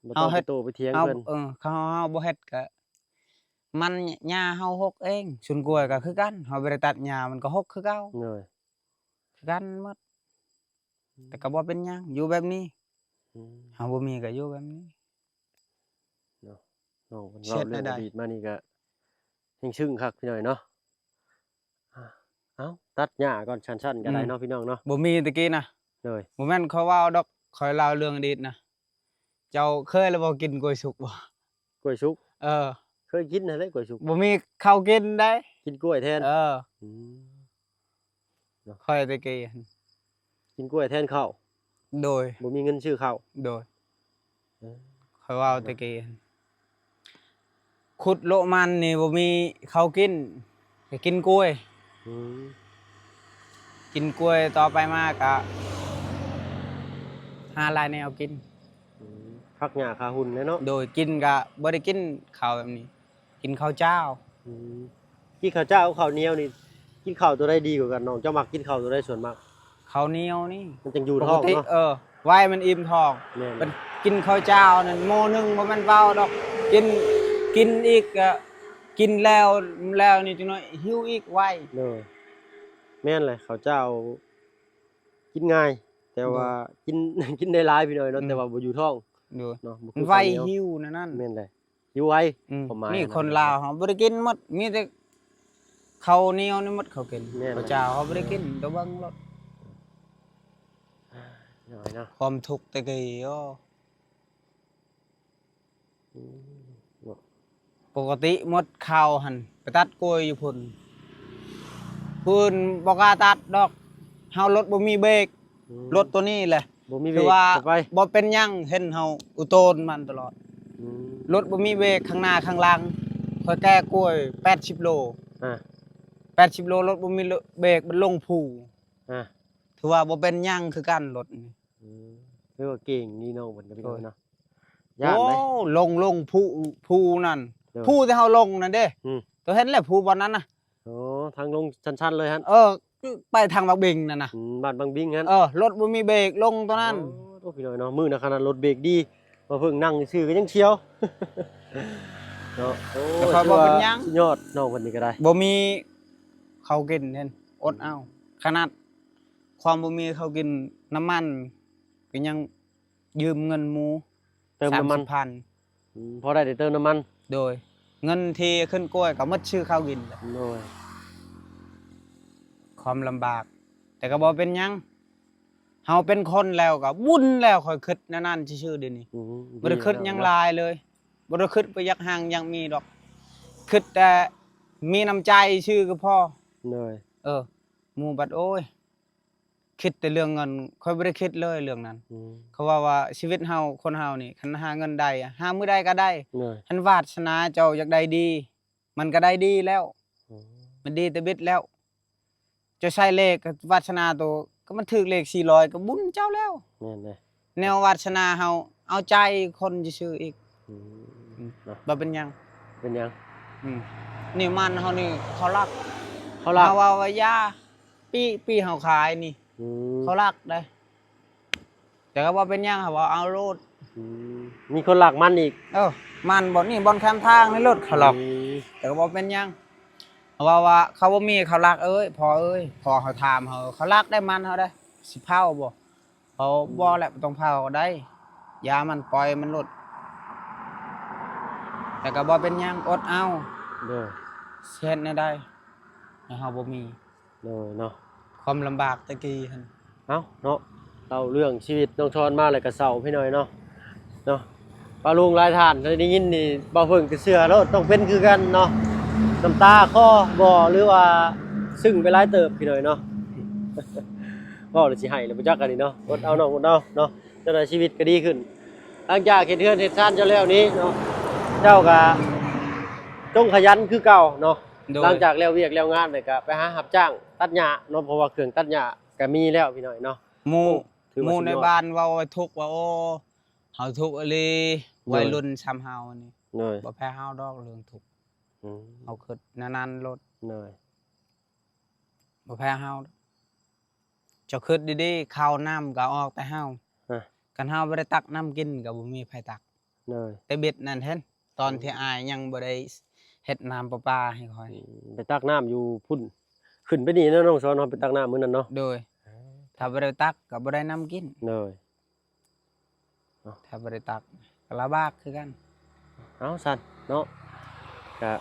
ບໍ່ຕ້ອງໄປໂຕ້ໄປຖຽງເພິ່ນ ເອີ ເຮົາ ເຮົາບໍ່ເຮັດກໍ ມັນຫຍ້າເຮົາຫົກເອງ ສວນກ້ວຍກໍຄືກັນ ເຮົາບໍ່ໄດ້ຕັດຫຍ້າ ມັນກໍຫົກຄືເກົ່າ ໂດຍ ຄືກັນໝົດ ອືມ ແຕ່ກໍບໍ່ເປັນຫຍັງ ຢູ່ແບບນີ້ ອືມ ເຮົາບໍ່ມີກໍຢູ່ແບບນີ້ ເນາະ ນ້ອງເພິ່ນເວົ້າເລື່ອງອະດີດມານີ້ກໍແຮງຊຶ້ງຄັກພີ່ນ້ອງເນາະ ເອົ້າ ຕັດຫຍ້າກ່ອນ ສັ້ນໆກໍໄດ້ເນາະ ອືມ ພີ່ນ້ອງເນາະ ບໍ່ມີແຕ່ກີ້ນະ ໂດຍ ບໍ່ແມ່ນຂ້ອຍເວົ້າດອກ ຂ້ອຍເລົ່າເລື່ອງອະດີດນະ ເຈົ້າເຄີຍແລ້ວບໍ່ ກິນກ້ວຍສຸກບໍ່? ກ້ວຍສຸກ? ເອີ ເຄີຍກິນຫັ້ນແຫຼະກ້ວຍສຸກ ບໍ່ມີເຂົ້າກິນໃດ໋ ກິນກ້ວຍແທນ ເອີ ອືມ ເນາະ ຂ້ອຍແຕ່ກີ້ຫັ້ນ ກິນກ້ວຍແທນເຂົ້າ ໂດຍ ບໍ່ມີເງິນຊື້ເຂົ້າ ໂດຍ ເອີ ຂ້ອຍເວົ້າແຕ່ກີ້ຫັ້ນ ຂຸດໂລະມັນນີ້ບໍ່ມີເຂົ້າກິນ ໄປກິນກ້ວຍ ອືມ ກິນກ້ວຍ ຕໍ່ໄປມາກະຫາຫຼາຍແນວກິນ ອືມ ຜັກຫຍ້າຄາຫຸ່ນແຫຼະເນາະ ໂດຍ ກິນກະບໍ່ໄດ້ກິນເຂົ້າແບບນີ້ ກິນເຂົ້າຈ້າວ ອືມ ກິນເຂົ້າຈ້າວກັບເຂົ້າໜຽວນີ້ ກິນເຂົ້າໂຕໃດດີກວ່າກັນນ້ອງ? ເຈົ້າມັກກິນເຂົ້າໂຕໃດສ່ວນມາກ? ເຂົ້າໜຽວນີ້ ມັນຈັ່ງຢູ່ທ້ອງເນາະ ເອີ ໄວ້ມັນອີ່ມທ້ອງ ແມ່ນ ມັນກິນເຂົ້າຈ້າວນັ້ນໝໍ້ໜຶ່ງບໍ່ແມ່ນເບົາດອກ ກິນ ກິນອີກກະ ກິນແລ້ວ ແລ້ວນີ້ຈັກໜ້ອຍຫິວອີກໄວ ໂດຍ ແມ່ນແຫຼະ ເຂົ້າຈ້າວກິນງ່າຍ ແຕ່ວ່າ ໂດຍ ກິນ ກິນໄດ້ຫຼາຍພີ່ນ້ອງເນາະ ອືມ ແຕ່ວ່າບໍ່ຢູ່ທ້ອງ ໂດຍ ເນາະ ບໍ່ຄືເຂົ້າໜຽວ ໄວຫິວແນວນັ້ນ ແມ່ນແຫຼະ ຫິວໄວ ອືມ ຄວາມໝາຍ ມີຄົນລາວເຮົາບໍ່ໄດ້ກິນໝົດ ມີແຕ່ເຂົ້າໜຽວນີ້ໝົດເຂົາກິນ ແມ່ນແຫຼະ ເຂົ້າຈ້າວເຮົາບໍ່ໄດ້ກິນ ເຈົ້າເບິ່ງໂລດ ນ້ອຍເນາະ ຄວາມທຸກແຕ່ກີ້ ໂອ້ ອືມ ເນາະ ປົກກະຕິໝົດເຂົ້າຫັ້ນ ໄປຕັດກ້ວຍຢູ່ພຸ້ນ ພຸ້ນບໍ່ກ້າຕັດດອກ ເຮົາລົດບໍ່ມີເບຣກ ອືມ ລົດໂຕນີ້ແຫຼະ ບໍ່ມີເບຣກ ຖືວ່າ ເຂົ້າໄປ ບໍ່ເປັນຫຍັງ ເຫັນເຮົາອຸໂຕນມັນຕະຫຼອດ ອືມ ລົດບໍ່ມີເບຣກຂ້າງໜ້າຂ້າງຫຼັງ ຂ້ອຍແກ່ກ້ວຍແປດສິບໂລ ອາ ແປດສິບໂລ ລົດບໍ່ມີເບຣກ ມັນລົງພູ ອາ ຖືວ່າບໍ່ເປັນຫຍັງຄືກັນລົດນີ້ ອືມ ຖືວ່າເກັ່ງນີ້ນ້ອງເພິ່ນກໍ ໂດຍ ເນາະ ຢ້ານເດ້ ໂອ້ ລົງ ລົງພູ ພູນັ້ນ ໂດຍ ພູທີ່ເຮົາລົງນັ້ນເດ້ ອືມ ໂຕເຫັນແລ້ວພູບ່ອນນັ້ນນະ ໂອ້ ທາງລົງຊັນໆເລີຍຫັ້ນ ເອີ ໄປທາງບັກບິງນັ້ນນະ ອືມ ບ້ານບັກບິງຫັ້ນ ເອີ ລົດບໍ່ມີເບຣກລົງໂຕນັ້ນ ໂອ້ ພີ່ນ້ອງເນາະ ມື້ນັ້ນຂະໜາດລົດເບຣກດີ ມາເພິ່ງນັ່ງຊື່ໆກໍຍັງສ່ຽວເນາະ ໂອ້ ແລ້ວຂ້ອຍບໍ່ເປັນຫຍັງ ຖືວ່າສຸດຍອດ ນ້ອງເພິ່ນນີ້ກໍໄດ້ ບໍ່ມີເຂົ້າກິນເຫັນ ອົດເອົາ ຂະໜາດຄວາມບໍ່ມີເຂົ້າກິນ ນ້ຳມັນກໍຍັງ ຢືມເງິນໝູ່ ເຕີມນ້ຳມັນ ສາມສິບພັນ ອືມ ພໍໄດ້ໄດ້ເຕີມນ້ຳມັນ ໂດຍ ເງິນທີ່ຂຶ້ນກ້ວຍກໍໝົດຊື້ເຂົ້າກິນ ໂດຍ ຄວາມລຳບາກ ແຕ່ກໍບໍ່ເປັນຫຍັງ ເຮົາເປັນຄົນແລ້ວກໍບຸນແລ້ວ ຂ້ອຍຄິດແນວນັ້ນຊື່ໆ ດຽວນີ້ ອືມ ບໍ່ໄດ້ຄິດຫຍັງຫຼາຍເລີຍ ບໍ່ໄດ້ຄິດວ່າຢາກຮັ່ງຢາກມີດອກ ຄິດແຕ່ມີນ້ຳໃຈຊື່ກໍພໍ ໂດຍ ເອີ ໝູ່ບັດ ໂອ້ຍ ຄິດແຕ່ເລື່ອງເງິນ ຂ້ອຍບໍ່ໄດ້ຄິດເລີຍເລື່ອງນັ້ນ ອືມ ເຂົາເວົ້າວ່າຊີວິດເຮົາ ຄົນເຮົານີ້ ຄັນຫາເງິນໄດ້ ຫາມື້ໃດກໍໄດ້ ໂດຍ ຄັນວາດສະໜາເຈົ້າຢາກໄດ້ດີ ມັນກໍໄດ້ດີແລ້ວ ອືມ ມັນດີແຕ່ບິດແລ້ວ ເຈົ້າໃສ່ເລກ ວາດສະໜາໂຕ ກໍມັນຖືກເລກສີ່ຮ້ອຍ ກໍບຸນເຈົ້າແລ້ວ ແມ່ນເດ້ ແນວວາດສະໜາເຮົາ ເອົາໃຈຄົນຊື່ໆອີກ ອືມ ອືມ ເນາະ ບໍ່ເປັນຫຍັງ ເປັນຫຍັງ ອືມ ນີ້ມັນເຮົານີ້ ເຂົາລັກ ເຂົາລັກ ເຮົາເວົ້າວ່າຢ່າ ປີ້ ປີ້ເຮົາຂາຍນີ້ ອືມ ເຂົາລັກເດ້ ແຕ່ກໍບໍ່ເປັນຫຍັງ ເຮົາເອົາໂລດ ອືມ ມີຄົນລັກມັນອີກ ເອີ ມັນບ່ອນນີ້ ບ່ອນຂ້າງທາງໃນລົດເຂົາລັກ ອືມ ແຕ່ກໍບໍ່ເປັນຫຍັງ ເຮົາເວົ້າວ່າ ເຂົາບໍ່ມີ ເຂົາລັກເອີຍ ພໍ່ເອີຍ ພໍ່ເຮົາຖາມເຮົາ ເຂົາລັກໄດ້ມັນເຮົາໄດ້ ຊິເຜົາບໍ່? ເຂົາ ອືມ ບໍ່ແຫຼະ ບໍ່ຕ້ອງເຜົາກໍໄດ້ ຢ່າມັນ ປ່ອຍມັນໂລດ ແຕ່ກໍບໍ່ເປັນຫຍັງ ອົດເອົາ ໂດຍ ຊິເຮັດແນວໃດ ໃນເຮົາບໍ່ມີ ໂດຍເນາະ ຄວາມລຳບາກແຕ່ກີ້ຫັ້ນ ເອົ້າເນາະ ເລົ່າເລື່ອງຊີວິດນ້ອງຊອນມາແລ້ວກໍເສົ້າພີ່ນ້ອງເນາະ ເນາະ ປ້າລຸງຫຼາຍທ່ານໄດ້ຍິນນີ້ ບ່າວເພິ່ງກໍເຊື່ອໂລດ ຕ້ອງເປັນຄືກັນເນາະ ນ້ຳຕາຄໍບໍ່ ຫຼືວ່າຊຶ້ງໄປຫຼາຍເຕີບພີ່ນ້ອງເນາະ ເວົ້າແລ້ວຊິໄຫ້ແລ້ວບໍ່ຈັກອັນນີ້ເນາະ ອົດເອົານ້ອງ ອົດເອົາເນາະ ຈັກໜ່ອຍຊີວິດກໍດີຂຶ້ນ ຫຼັງຈາກເຮັດເຮືອນເຮັດຊານເຈົ້າແລ້ວນີ້ເນາະ ເຈົ້າກໍຈົ່ງຂະຫຍັນຄືເກົ່າເນາະ ໂດຍ ຫຼັງຈາກແລ້ວວຽກແລ້ວງານແລ້ວກະໄປຫາຮັບຈ້າງຕັດຫຍ້າເນາະ ເພາະວ່າເຄື່ອງຕັດຫຍ້າກະມີແລ້ວພີ່ນ້ອງເນາະ. ໂອ້ ໂອ້ ຖືວ່າສຸດຍອດ ໝູ່ໃນບ້ານເວົ້າທຸກວ່າ ໂອ້ ເຮົາທຸກອີ່ຫຼີ ໂດຍ ໄວລຸ້ນຊ່ຳເຮົານີ້ ໂດຍ ບໍ່ແພ້ເຮົາດອກເລື່ອງທຸກ ອືມ ເຮົາຄຶດແນວນັ້ນໂລດ ໂດຍ ບໍ່ແພ້ເຮົາ. ເຈົ້າຄຶດດີໆ ເຂົ້ານ້ຳກໍອອກແຕ່ເຮົາ ຮະ ຄັນເຮົາບໍ່ໄດ້ຕັກນ້ຳກິນກໍບໍ່ມີໃຜຕັກ ໂດຍ ແຕ່ເບັດນັ້ນເຫັນ ຕອນ ອືມ ທີ່ອ້າຍຍັງບໍ່ໄດ້ເຮັດນ້ຳປະປາໃຫ້ຂ້ອຍ ອືມ ໄປຕັກນ້ຳຢູ່ພຸ້ນ ຂຶ້ນໄປນີ້ເນາະ ນ້ອງສອນ ເຮົາໄປຕັກນ້ຳມື້ນັ້ນເນາະ ໂດຍ ເອີ ຖ້າບໍ່ໄດ້ຕັກກໍບໍ່ໄດ້ນ້ຳກິນ ໂດຍ ເນາະ ຖ້າບໍ່ໄດ້ຕັກກໍລຳບາກຄືກັນ. ເອົາຊັ້ນເນາະ ກະ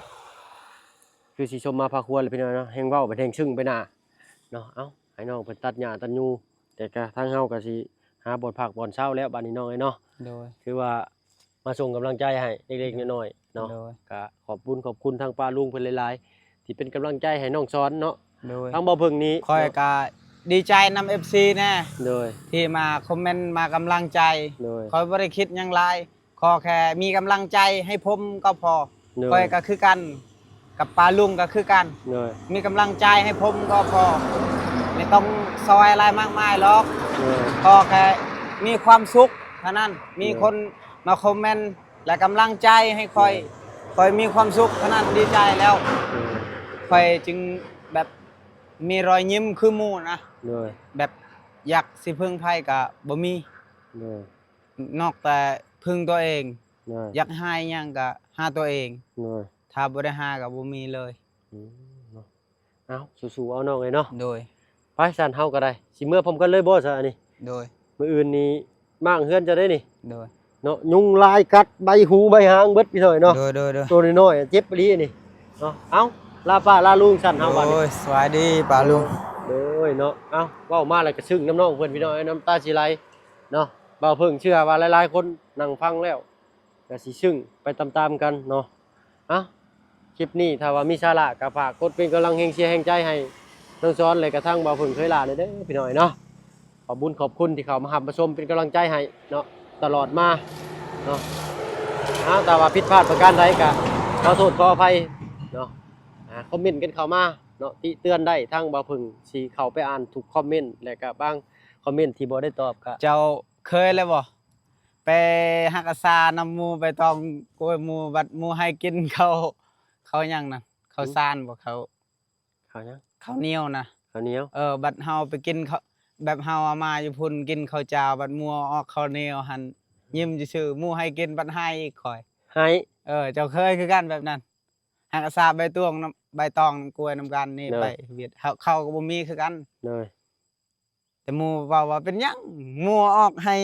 ຄືຊິຊົມມາພາຄວນແຫຼະພີ່ນ້ອງເນາະ ແຮ່ງເວົ້າບັດແຮ່ງຊຶ້ງໄປໜ້າເນາະ. ເອົາ ໃຫ້ນ້ອງເພິ່ນຕັດຫຍ້າຕັດຫຍ້າ ແຕ່ກະທາງເຮົາກະຊິຫາບ່ອນພັກບ່ອນເຊົາແລ້ວບາດນີ້ນ້ອງເອີຍເນາະ ໂດຍ ຖືວ່າມາສົ່ງກຳລັງໃຈໃຫ້ເລັກໆນ້ອຍໆເນາະ ໂດຍ ກະຂອບບຸນຂອບຄຸນທາງປ້າລຸງເພິ່ນຫຼາຍໆ ທີ່ເປັນກຳລັງໃຈໃຫ້ນ້ອງສອນເນາະ ໂດຍ ທາງບ່າວເຜິ້ງນີ້ ຂ້ອຍກະດີໃຈນຳເອັຟຊີແດ່ ໂດຍ ທີ່ມາຄອມເມັນມາກຳລັງໃຈ ໂດຍ ຂ້ອຍບໍ່ໄດ້ຄິດຫຍັງຫຼາຍ ຂໍແຄ່ມີກຳລັງໃຈໃຫ້ຜົມກໍພໍ ໂດຍ ຂ້ອຍກໍຄືກັນ ກັບປ້າລຸງກໍຄືກັນ ໂດຍ ມີກຳລັງໃຈໃຫ້ຜົມກໍພໍ ບໍ່ຕ້ອງຊ່ອຍອະໄລມາກມາຍຫຼອກ ໂດຍ ຂໍແຄ່ມີຄວາມສຸກເທົ່ານັ້ນ ມີ ໂດຍ ຄົນມາຄອມເມັນ ແລະ ກຳລັງໃຈໃຫ້ຂ້ອຍ ໂດຍ ຂ້ອຍມີຄວາມສຸກເທົ່ານັ້ນ ດີໃຈແລ້ວ ໂດຍ ຂ້ອຍຈຶ່ງແບບມີຮອຍຍິ້ມຄືໝູ່ນະ ໂດຍ ແບບຢາກຊິເພິ່ງໃຜກໍບໍ່ມີ ໂດຍ ນອກແຕ່ເພິ່ງຕົວເອງ ໂດຍ ຢາກຫາຫຍັງກໍຫາຕົວເອງ ໂດຍ ຖ້າບໍ່ໄດ້ຫາກໍບໍ່ມີເລີຍ ອືມ ເນາະ ເອົາ ສູ້ໆ ເອົານ້ອງເອີຍເນາະ ໂດຍ ໄປຊັ້ນເຮົາກໍໄດ້ ຊິເມືອພ້ອມກັນເລີຍບໍ່ຊະອັນນີ້ ໂດຍ ມື້ອື່ນນີ້ມ້າງເຮືອນເຈົ້າເດ້ນີ້ ໂດຍ ເນາະ ຍຸງລາຍກັດໃບຫູໃບຫາງເບິດພີ່ນ້ອງເນາະ ໂດຍໆໆ ໂຕນ້ອຍໆ ເຈັບອີ່ຫຼີນີ້ເນາະ ເອົາ ລາປ້າລາລຸງຊັ້ນເຮົາບາດນີ້ ໂດຍ ສະບາຍດີປ້າລຸງ ໂດຍເນາະ ເອົາ ເວົ້າມາແລ້ວກໍຊຶ້ງນຳນ້ອງເພິ່ນພີ່ນ້ອງເອີຍ ນ້ຳຕາຊິໄຫຼ ເນາະ ບ່າວເຜິ້ງເຊື່ອວ່າຫຼາຍໆຄົນນັ່ງຟັງແລ້ວກໍຊິຊຶ້ງໄປຕາມໆກັນເນາະ ເອົ້າ ຄລິບນີ້ຖ້າວ່າມີສາລະກໍຝາກກົດເປັນກຳລັງແຮງເຊຍແຮງໃຈໃຫ້ນ້ອງສອນ ແລະກະທາງບ່າວເຜິ້ງເຄີຍຫຼ້າແດ່ເດີພີ່ນ້ອງເນາະ ຂອບບຸນຂອບຄຸນທີ່ເຂົ້າມາຮັບມາຊົມເປັນກຳລັງໃຈໃຫ້ເນາະ ຕະຫຼອດມາເນາະ ເອົ້າ ຖ້າວ່າຜິດພາດປະການໃດກໍຂໍໂທດຂໍອະໄພເນາະ ອ່າ ຄອມເມັນກັນເຂົ້າມາເນາະ ຕິເຕືອນໄດ້ ທາງບ່າວເຜິ້ງຊິເຂົ້າໄປອ່ານທຸກຄອມເມັນ ແລະກະບາງຄອມເມັນທີ່ບໍ່ໄດ້ຕອບກໍ ເຈົ້າ ເຄີຍແລ້ວບໍ່ ໄປຫັກອາສານຳໝູ່ ໄປຕອງກ້ວຍໝູ່ ບັດໝູ່ໃຫ້ກິນເຂົ້າ ເຂົ້າຫຍັງນະ ເຂົ້າ ອືມ ສານບໍ່ ເຂົ້າ ເຂົ້າຫຍັງ ເຂົ້າໜຽວນະ ເຂົ້າໜຽວ ເອີ ບັດເຮົາໄປກິນເຂົ້າ ແບບເຮົາເອົາມາຢູ່ພຸ້ນກິນເຂົ້າຈ້າວ ບັດໝູ່ເອົາອອກເຂົ້າໜຽວຫັ້ນ ຍິ້ມຊື່ໆ ໝູ່ໃຫ້ກິນບັດໃຫ້ອີກຂ້ອຍ ໃຫ້ ເອີ ເຈົ້າເຄີຍຄືກັນແບບນັ້ນ ຫັກອາສາໃບຕວງນຳ ໃບຕອງນຳກ້ວຍນຳກັນນີ້ ໂດຍ ໄປຫວຽດ ເຂົ້າ ເຂົ້າກໍບໍ່ມີຄືກັນ ໂດຍ ແຕ່ໝູ່ເວົ້າວ່າເປັນຫຍັງ ໝູ່ເອົາອອກໃຫ້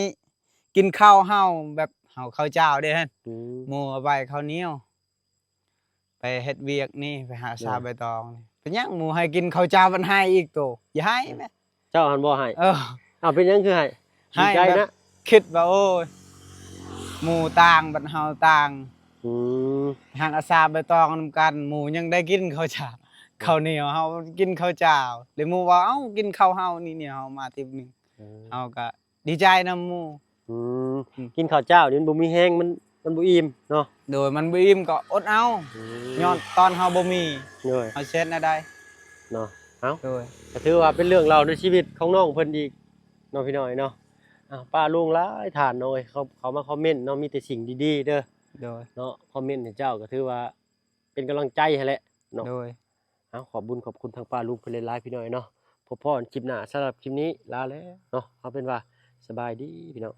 ກິນເຂົ້າເຮົາ ແບບເຮົາເຂົ້າຈ້າວເດ້ ອືມ ໝູ່ເອົາໄປເຂົ້າໜຽວ ໄປເຮັດວຽກນີ້ ໄປຫາສາວ ໂດຍ ໃບຕອງນີ້ ເປັນຫຍັງໝູ່ໃຫ້ກິນເຂົ້າຈ້າວບັດໃຫ້ອີກໂຕ ຢ່າໃຫ້ແມະ ເຈົ້າຫັ້ນບໍ່ໃຫ້ ເອີ ເອົ້າ ເປັນຫຍັງຄືໃຫ້ ໃຫ້ ດີໃຈ ແບບ ນະ ຄິດວ່າ ໂອ້ຍ ໝູ່ຕ່າງ ບັດເຮົາຕ່າງ ອືມ ຫາກອາສາໃບຕອງນຳກັນ ໝູ່ຍັງໄດ້ກິນເຂົ້າຈ້າວ ເຂົ້າໜຽວ ເຮົາກິນເຂົ້າຈ້າວ ແລ້ວໝູ່ວ່າ ເອົ້າ ກິນເຂົ້າເຮົານີ້ ເຮົາມາທິບໜຶ່ງ ເອີ ເຮົາກະດີໃຈນຳໝູ່ ອືມ ອືມ ກິນເຂົ້າຈ້າວນີ້ມັນບໍ່ມີແຮງ ມັນ ມັນບໍ່ອີ່ມເນາະ ໂດຍ ມັນບໍ່ອີ່ມກໍອົດເອົາ ອືມ ຍ້ອນຕອນເຮົາບໍ່ມີ ໂດຍ ເຮົາຊິເຮັດແນວໃດ ເນາະ ເອົ້າ ໂດຍ ກໍຖືວ່າເປັນເລື່ອງລາວໃນຊີວິດຂອງນ້ອງເພິ່ນອີກເນາະ ພີ່ນ້ອງເນາະ ອ່າ ປ້າລຸງຫຼາຍທ່ານເນາະ ເອີຍ ເຂົາ ເຂົາມາຄອມເມັນເນາະ ມີແຕ່ສິ່ງດີໆເດີ ໂດຍ ເນາະ ຄອມເມັນໃຫ້ເຈົ້າ ກໍຖືວ່າເປັນກຳລັງໃຈຫັ້ນແຫຼະເນາະ ໂດຍ ເອົາ ຂອບບຸນຂອບຄຸນທາງປ້າລຸງເພິ່ນຫຼາຍໆ ພີ່ນ້ອງເນາະ ພົບພໍ້ຄລິບໜ້າ ສຳລັບຄລິບນີ້ລາແລ້ວເນາະ ເອົາເປັນວ່າສະບາຍດີພີ່ນ້ອງ.